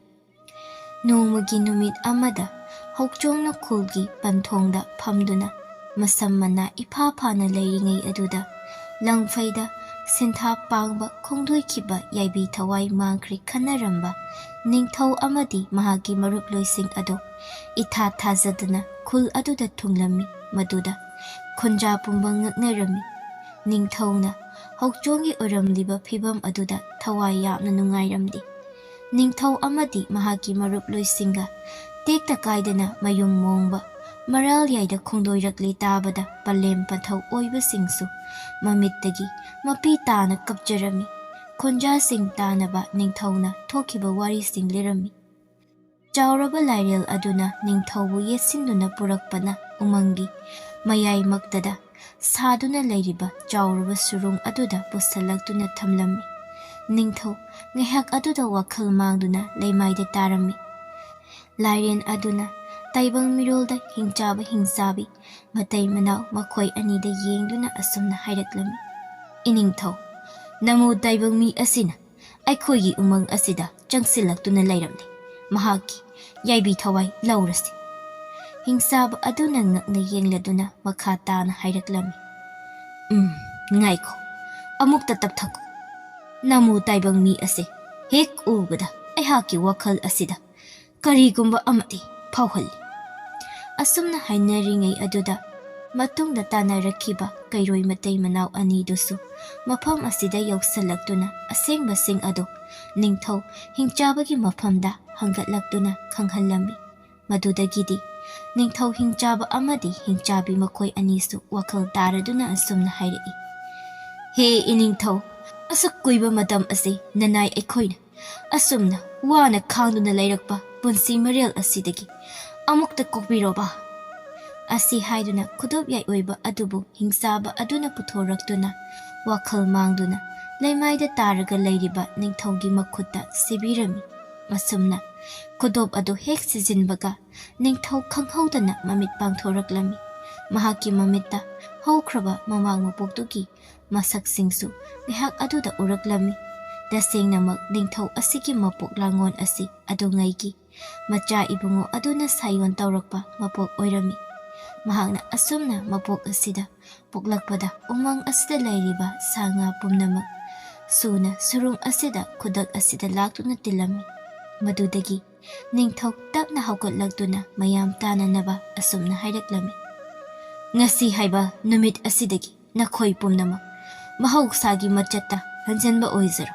ꯅꯣꯡꯃꯒꯤ ꯅꯨꯃꯤꯠ ꯑꯃꯗ ꯍꯧꯆꯣꯡꯅ ꯈꯨꯜꯒꯤ ꯄꯟꯊꯣꯡꯗ ꯐꯝꯗꯨꯅ ꯃꯁꯝ ꯃꯅꯥ ꯏꯐꯥ ꯐꯥꯅ ꯂꯩꯔꯤꯉꯩ ꯑꯗꯨꯗ ꯂꯪꯐꯩꯗ ꯁꯤꯟꯊꯥ ꯄꯥꯡꯕ ꯈꯣꯡꯗꯣꯏꯈꯤꯕ ꯌꯥꯏꯕꯤ ꯊꯋꯥꯏ ꯃꯥꯡꯈ꯭ꯔꯦ ꯈꯟꯅꯔꯝꯕ ꯅꯤꯡꯊꯧ ꯑꯃꯗꯤ ꯃꯍꯥꯛꯀꯤ ꯃꯔꯨꯞꯂꯣꯏꯁꯤꯡ ꯑꯗꯨ ꯏꯊꯥ ꯊꯥꯖꯗꯅ ꯈꯨꯜ ꯑꯗꯨꯗ ꯊꯨꯡꯂꯝꯃꯤ꯫ ꯃꯗꯨꯗ ꯈꯨꯟꯖꯥ ꯄꯨꯝꯕ ꯉꯛꯅꯔꯝꯃꯤ꯫ ꯅꯤꯡꯊꯧꯅ ꯍꯧꯆꯣꯡꯒꯤ ꯑꯣꯏꯔꯝꯂꯤꯕ ꯐꯤꯕꯝ ꯑꯗꯨꯗ ꯊꯋꯥꯏ ꯌꯥꯝꯅ ꯅꯨꯡꯉꯥꯏꯔꯝꯗꯦ꯫ ꯅꯤꯡꯊꯧ ꯑꯃꯗꯤ ꯃꯍꯥꯛꯀꯤ ꯃꯔꯨꯞꯂꯣꯏꯁꯤꯡꯒ ꯇꯦꯛꯇ ꯀꯥꯏꯗꯅ ꯃꯌꯨꯝ ꯃꯣꯡꯕ ꯃꯔꯥꯜ ꯌꯥꯏꯗ ꯈꯣꯡꯗꯣꯏꯔꯛꯂꯦ ꯇꯥꯕꯗ ꯄꯂꯦꯝ ꯄꯟꯊꯧ ꯑꯣꯏꯕꯁꯤꯡꯁꯨ ꯃꯃꯤꯠꯇꯒꯤ ꯃꯄꯤ ꯇꯥꯅ ꯀꯞꯆꯔꯝꯃꯤ꯫ ꯈꯣꯟꯖꯥꯁꯤꯡ ꯇꯥꯅꯕ ꯅꯤꯡꯊꯧꯅ ꯊꯣꯛꯈꯤꯕ ꯋꯥꯔꯤꯁꯤꯡ ꯂꯤꯔꯝꯃꯤ꯫ ꯆꯥꯎꯔꯕ ꯂꯥꯏꯔꯦꯜ ꯑꯗꯨꯅ ꯅꯤꯡꯊꯧꯕꯨ ꯌꯦꯠꯁꯤꯟꯗꯨꯅ ꯄꯨꯔꯛꯄꯅ ꯎꯃꯪꯒꯤ ꯃꯌꯥꯏꯃꯛꯇꯗ ꯁꯥꯗꯨꯅ ꯂꯩꯔꯤꯕ ꯆꯥꯎꯔꯕ ꯁꯨꯔꯨꯡ ꯑꯗꯨꯗ ꯄꯨꯁꯜꯂꯛꯇꯨꯅ ꯊꯝꯂꯝꯃꯤ꯫ ꯅꯤꯡꯊꯧ ꯉꯥꯏꯍꯥꯛ ꯑꯗꯨꯗ ꯋꯥꯈꯜ ꯃꯥꯡꯗꯨꯅ ꯂꯩꯃꯥꯏꯗ ꯇꯥꯔꯝꯃꯤ꯫ ꯂꯥꯏꯔꯦꯟ ꯑꯗꯨꯅ ꯇꯥꯏꯕꯪ ꯃꯤꯔꯣꯜꯗ ꯍꯤꯡꯆꯥꯕ ꯍꯤꯡꯆꯥꯕꯤ ꯃꯇꯩ ꯃꯅꯥꯎ ꯃꯈꯣꯏ ꯑꯅꯤꯗ ꯌꯦꯡꯗꯨꯅ ꯑꯁꯨꯝꯅ ꯍꯥꯏꯔꯛꯂꯝꯃꯤ, "ꯏꯅꯤꯡꯊꯧ, ꯅꯃꯨ ꯇꯥꯏꯕꯪ ꯃꯤ ꯑꯁꯤꯅ ꯑꯩꯈꯣꯏꯒꯤ ꯎꯃꯪ ꯑꯁꯤꯗ ꯆꯪꯁꯤꯜꯂꯛꯇꯨꯅ ꯂꯩꯔꯝꯂꯦ꯫ ꯃꯍꯥꯛꯀꯤ ꯌꯥꯏꯕꯤ ꯊꯋꯥꯏ ꯂꯧꯔꯁꯤ꯫" ꯍꯤꯡꯆꯥꯕ ꯑꯗꯨꯅ ꯉꯛꯅ ꯌꯦꯡꯂꯗꯨꯅ ꯃꯈꯥ ꯇꯥꯅ ꯍꯥꯏꯔꯛꯂꯝꯃꯤ, "ꯎꯝ, ꯉꯥꯏꯈꯣ, ꯑꯃꯨꯛꯇ ꯇꯞꯊꯈꯣ꯫ ꯅꯃꯨ ꯇꯥꯏꯕꯪ ꯃꯤ ꯑꯁꯦ ꯍꯦꯛ ꯎꯕꯗ ꯑꯩꯍꯥꯛꯀꯤ ꯋꯥꯈꯜ ꯑꯁꯤꯗ ꯀꯔꯤꯒꯨꯝꯕ ꯑꯃꯗꯤ ꯐꯥꯎꯍꯜꯂꯤ꯫" ꯑꯁꯨꯝꯅ ꯍꯥꯏꯅꯔꯤꯉꯩ ꯑꯗꯨꯗ ꯃꯇꯨꯡꯗ ꯇꯥꯟꯅꯔꯛꯈꯤꯕ ꯀꯩꯔꯣꯏ ꯃꯇꯩ ꯃꯅꯥꯎ ꯑꯅꯤꯗꯨꯁꯨ ꯃꯐꯝ ꯑꯁꯤꯗ ꯌꯧꯁꯜꯂꯛꯇꯨꯅ ꯑꯁꯦꯡꯕꯁꯤꯡ ꯑꯗꯨ ꯅꯤꯡꯊꯧ ꯍꯤꯡꯆꯥꯕꯒꯤ ꯃꯐꯝꯗ ꯍꯪꯒꯠꯂꯛꯇꯨꯅ ꯈꯪꯍꯜꯂꯝꯃꯤ꯫ ꯃꯗꯨꯗꯒꯤꯗꯤ ꯅꯤꯡꯊꯧ ꯍꯤꯡꯆꯥꯕ ꯑꯃꯗꯤ ꯍꯤꯡꯆꯥꯕꯤ ꯃꯈꯣꯏ ꯑꯅꯤꯁꯨ ꯋꯥꯈꯜ ꯇꯥꯔꯗꯨꯅ ꯑꯁꯨꯝꯅ ꯍꯥꯏꯔꯛꯏ, "ꯍꯦ ꯏꯅꯤꯡꯊꯧ, ꯑꯁꯨꯛ ꯀꯨꯏꯕ ꯃꯇꯝ ꯑꯁꯤ ꯅꯅꯥꯏ ꯑꯩꯈꯣꯏꯅ ꯑꯁꯨꯝꯅ ꯋꯥꯅ ꯈꯥꯡꯗꯨꯅ ꯂꯩꯔꯛꯄ ꯄꯨꯟꯁꯤ ꯃꯔꯦꯜ ꯑꯁꯤꯗꯒꯤ ꯑꯃꯨꯛꯇ ꯀꯣꯛꯄꯤꯔꯣꯕ꯫" ꯑꯁꯤ ꯍꯥꯏꯗꯨꯅ ꯈꯨꯗꯣꯞ ꯌꯥꯏ ꯑꯣꯏꯕ ꯑꯗꯨꯕꯨ ꯍꯤꯡꯆꯥꯕ ꯑꯗꯨꯅ ꯄꯨꯊꯣꯔꯛꯇꯨꯅ ꯋꯥꯈꯜ ꯃꯥꯡꯗꯨꯅ ꯂꯩꯃꯥꯏꯗ ꯇꯥꯔꯒ ꯂꯩꯔꯤꯕ ꯅꯤꯡꯊꯧꯒꯤ ꯃꯈꯨꯠꯇ ꯁꯤꯕꯤꯔꯝꯃꯤ꯫ ꯑꯁꯨꯝꯅ ꯈꯨꯗꯣꯞ ꯑꯗꯨ ꯍꯦꯛ ꯁꯤꯖꯤꯟꯕꯒ ꯅꯤꯡꯊꯧ ꯈꯪꯍꯧꯗꯅ ꯃꯃꯤꯠ ꯄꯥꯡꯊꯣꯔꯛꯂꯝꯃꯤ꯫ ꯃꯍꯥꯛꯀꯤ ꯃꯃꯤꯠꯇ ꯍꯧꯈ꯭ꯔꯕ ꯃꯃꯥꯡ ꯃꯄꯣꯛꯇꯨꯒꯤ ꯃꯁꯛꯁꯤꯡꯁꯨ ꯉꯥꯏꯍꯥꯛ ꯑꯗꯨꯗ ꯎꯔꯛꯂꯝꯃꯤ꯫ ꯇꯁꯦꯡꯅꯃꯛ ꯅꯤꯡꯊꯧ ꯑꯁꯤꯒꯤ ꯃꯄꯣꯛ ꯂꯥꯡꯉꯣꯟ ꯑꯁꯤ ꯑꯗꯨꯉꯩꯒꯤ ꯃꯆꯥ ꯏꯕꯨꯡꯉꯣ ꯑꯗꯨꯅ ꯁꯥꯌꯣꯟ ꯇꯧꯔꯛꯄ ꯃꯄꯣꯛ ꯑꯣꯏꯔꯝꯃꯤ꯫ ꯃꯍꯥꯛꯅ ꯑꯁꯨꯝꯅ ꯃꯄꯣꯛ ꯑꯁꯤꯗ ꯄꯣꯛꯂꯛꯄꯗ ꯎꯃꯪ ꯑꯁꯤꯗ ꯂꯩꯔꯤꯕ ꯁꯥ ꯉꯥ ꯄꯨꯝꯅꯃꯛ ꯁꯨꯅ ꯁꯨꯔꯨꯡ ꯑꯁꯤꯗ ꯈꯨꯗꯛ ꯑꯁꯤꯗ ꯂꯥꯛꯇꯨꯅ ꯇꯤꯜꯂꯝꯃꯤ꯫ ꯃꯗꯨꯗꯒꯤ ꯅꯤꯡꯊꯧ ꯇꯞꯅ ꯍꯧꯒꯠꯂꯛꯇꯨꯅ ꯃꯌꯥꯝ ꯇꯥꯅꯅꯕ ꯑꯁꯨꯝꯅ ꯍꯥꯏꯔꯛꯂꯝꯃꯤ: "ꯉꯁꯤ ꯍꯥꯏꯕ ꯅꯨꯃꯤꯠ ꯑꯁꯤꯗꯒꯤ ꯅꯈꯣꯏ ꯄꯨꯝꯅꯃꯛ ꯃꯍꯧꯁꯥꯒꯤ ꯃꯆꯠꯇ ꯍꯟꯖꯤꯟꯕ ꯑꯣꯏꯖꯔꯣ꯫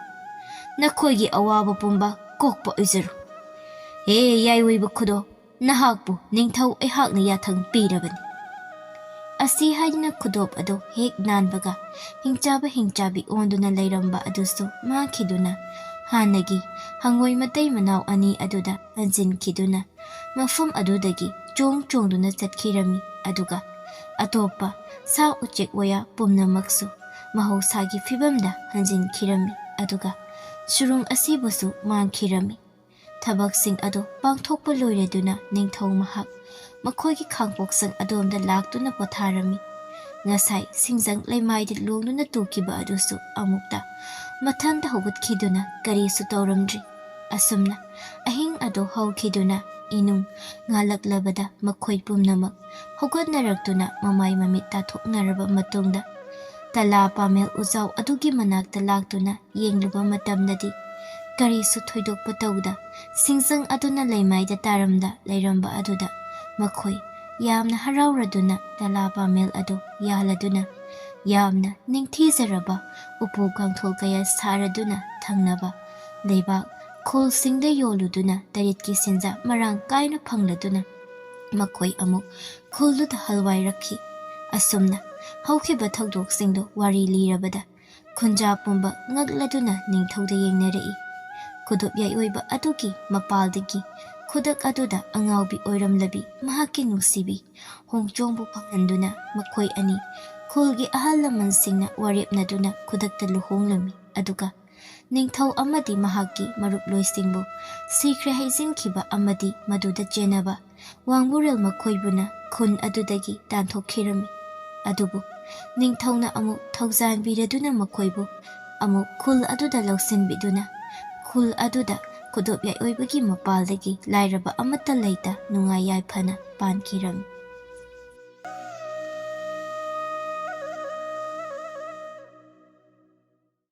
ꯅꯈꯣꯏꯒꯤ ꯑꯋꯥꯕ ꯄꯨꯝꯕ ꯀꯣꯛꯄ ꯑꯣꯏꯖꯔꯣ꯫ ꯍꯦ ꯌꯥꯏꯑꯣꯏꯕ ꯈꯨꯗꯣꯞ, ꯅꯍꯥꯛꯄꯨ ꯅꯤꯡꯊꯧ ꯑꯩꯍꯥꯛꯅ ꯌꯥꯊꯪ ꯄꯤꯔꯕꯅꯤ"꯫ ꯑꯁꯤ ꯍꯥꯏꯗꯨꯅ ꯈꯨꯗꯣꯞ ꯑꯗꯨ ꯍꯦꯛ ꯅꯥꯟꯕꯒ ꯍꯤꯡꯆꯥꯕ ꯍꯤꯡꯆꯥꯕꯤ ꯑꯣꯟꯗꯨꯅ ꯂꯩꯔꯝꯕ ꯑꯗꯨꯁꯨ ꯃꯥꯡꯈꯤꯗꯨꯅ ꯍꯥꯟꯅꯒꯤ ꯍꯪꯉꯣꯏ ꯃꯇꯩ ꯃꯅꯥꯎ ꯑꯅꯤ ꯑꯗꯨꯗ ꯍꯟꯖꯤꯟꯈꯤꯗꯨꯅ ꯃꯐꯝ ꯑꯗꯨꯗꯒꯤ ꯆꯣꯡ ꯆꯣꯡꯗꯨꯅ ꯆꯠꯈꯤꯔꯝꯃꯤ꯫ ꯑꯗꯨꯒ ꯑꯇꯣꯞꯄ ꯁꯥ ꯎꯆꯦꯛ ꯋꯥꯌꯥ ꯄꯨꯝꯅꯃꯛꯁꯨ ꯃꯍꯧꯁꯥꯒꯤ ꯐꯤꯕꯝꯗ ꯍꯟꯖꯤꯟꯈꯤꯔꯝꯃꯤ꯫ ꯑꯗꯨꯒ ꯁꯨꯔꯨꯡ ꯑꯁꯤꯕꯨꯁꯨ ꯃꯥꯡꯈꯤꯔꯝꯃꯤ꯫ ꯊꯕꯛꯁꯤꯡ ꯑꯗꯨ ꯄꯥꯡꯊꯣꯛꯄ ꯂꯣꯏꯔꯗꯨꯅ ꯅꯤꯡꯊꯧ ꯃꯍꯥꯛ ꯃꯈꯣꯏꯒꯤ ꯈꯥꯡꯄꯣꯛꯁꯪ ꯑꯗꯣꯝꯗ ꯂꯥꯛꯇꯨꯅ ꯄꯣꯊꯥꯔꯝꯃꯤ꯫ ꯉꯁꯥꯏ ꯁꯤꯡꯖꯪ ꯂꯩꯃꯥꯏꯗ ꯂꯣꯡꯗꯨꯅ ꯇꯨꯈꯤꯕ ꯑꯗꯨꯁꯨ ꯑꯃꯨꯛꯇ ꯃꯊꯟꯇ ꯍꯧꯒꯠꯈꯤꯗꯨꯅ ꯀꯔꯤꯁꯨ ꯇꯧꯔꯝꯗ꯭ꯔꯤ꯫ ꯑꯁꯨꯝꯅ ꯑꯍꯤꯡ ꯑꯗꯨ ꯍꯧꯈꯤꯗꯨꯅ ꯏꯅꯨꯡ ꯉꯥꯜꯂꯛꯂꯕꯗ ꯃꯈꯣꯏ ꯄꯨꯝꯅꯃꯛ ꯍꯧꯒꯠꯅꯔꯛꯇꯨꯅ ꯃꯃꯥꯏ ꯃꯃꯤꯠ ꯇꯥꯊꯣꯛꯅꯔꯕ ꯃꯇꯨꯡꯗ ꯇꯂꯥ ꯄꯥꯃꯦꯜ ꯎꯖꯥꯎ ꯑꯗꯨꯒꯤ ꯃꯅꯥꯛꯇ ꯂꯥꯛꯇꯨꯅ ꯌꯦꯡꯂꯨꯕ ꯃꯇꯝꯗꯗꯤ ꯀꯔꯤꯁꯨ ꯊꯣꯏꯗꯣꯛꯄ ꯇꯧꯗ ꯁꯤꯡꯖꯪ ꯑꯗꯨꯅ ꯂꯩꯃꯥꯏꯗ ꯇꯥꯔꯝꯗ ꯂꯩꯔꯝꯕ ꯑꯗꯨꯗ ꯃꯈꯣꯏ ꯌꯥꯝꯅ ꯍꯔꯥꯎꯔꯗꯨꯅ ꯇꯂꯥ ꯄꯥꯃꯦꯜ ꯑꯗꯨ ꯌꯥꯜꯂꯗꯨꯅ ꯌꯥꯝꯅ ꯅꯤꯡꯊꯤꯖꯔꯕ ꯎꯄꯨ ꯀꯥꯡꯊꯣꯜ ꯀꯌꯥ ꯁꯥꯔꯗꯨꯅ ꯊꯪꯅꯕ ꯂꯩꯕꯥꯛ ꯈꯨꯜꯁꯤꯡꯗ ꯌꯣꯜꯂꯨꯗꯨꯅ ꯇꯔꯦꯠꯀꯤ ꯁꯦꯟꯖꯥ ꯃꯔꯥꯡ ꯀꯥꯏꯅ ꯐꯪꯂꯗꯨꯅ ꯃꯈꯣꯏ ꯑꯃꯨꯛ ꯈꯨꯜꯗꯨꯗ ꯍꯜꯋꯥꯏꯔꯛꯈꯤ꯫ ꯑꯁꯨꯝꯅ ꯍꯧꯈꯤꯕ ꯊꯧꯗꯣꯛꯁꯤꯡꯗꯨ ꯋꯥꯔꯤ ꯂꯤꯔꯕꯗ ꯈꯨꯟꯖꯥ ꯄꯨꯝꯕ ꯉꯛꯂꯗꯨꯅ ꯅꯤꯡꯊꯧꯗ ꯌꯦꯡꯅꯔꯛꯏ꯫ ꯈꯨꯗꯣꯞ ꯌꯥꯏꯑꯣꯏꯕ ꯑꯗꯨꯒꯤ ꯃꯄꯥꯜꯗꯒꯤ ꯈꯨꯗꯛ ꯑꯗꯨꯗ ꯑꯉꯥꯎꯕꯤ ꯑꯣꯏꯔꯝꯂꯕꯤ ꯃꯍꯥꯛꯀꯤ ꯅꯨꯡꯁꯤꯕꯤ ꯍꯣꯡꯆꯣꯡꯕꯨ ꯐꯪꯍꯟꯗꯨꯅ ꯃꯈꯣꯏ ꯑꯅꯤ ꯈꯨꯜꯒꯤ ꯑꯍꯜ ꯂꯃꯟꯁꯤꯡꯅ ꯋꯥꯔꯦꯞꯅꯗꯨꯅ ꯈꯨꯗꯛꯇ ꯂꯨꯍꯣꯡꯂꯝꯃꯤ꯫ ꯑꯗꯨꯒ ꯅꯤꯡꯊꯧ ꯑꯃꯗꯤ ꯃꯍꯥꯛꯀꯤ ꯃꯔꯨꯞꯂꯣꯏꯁꯤꯡꯕꯨ ꯁꯤꯈ꯭ꯔꯦ ꯍꯥꯏꯖꯤꯟꯈꯤꯕ ꯑꯃꯗꯤ ꯃꯗꯨꯗ ꯆꯦꯟꯅꯕ ꯋꯥꯡꯕꯨꯔꯦꯜ ꯃꯈꯣꯏꯕꯨꯅ ꯈꯨꯟ ꯑꯗꯨꯗꯒꯤ ꯇꯥꯟꯊꯣꯛꯈꯤꯔꯝꯃꯤ꯫ ꯑꯗꯨꯕꯨ ꯅꯤꯡꯊꯧꯅ ꯑꯃꯨꯛ ꯊꯧꯖꯥꯟꯕꯤꯔꯗꯨꯅ ꯃꯈꯣꯏꯕꯨ ꯑꯃꯨꯛ ꯈꯨꯜ ꯑꯗꯨꯗ ꯂꯧꯁꯤꯟꯕꯤꯗꯨꯅ ꯈꯨꯜ ꯑꯗꯨꯗ ꯈꯨꯗꯣꯞ ꯌꯥꯏꯑꯣꯏꯕꯒꯤ ꯃꯄꯥꯜꯗꯒꯤ ꯂꯥꯏꯔꯕ ꯑꯃꯠꯇ ꯂꯩꯇ ꯅꯨꯡꯉꯥꯏ ꯌꯥꯏꯐꯅ ꯄꯥꯟꯈꯤꯔꯝꯃꯤ꯫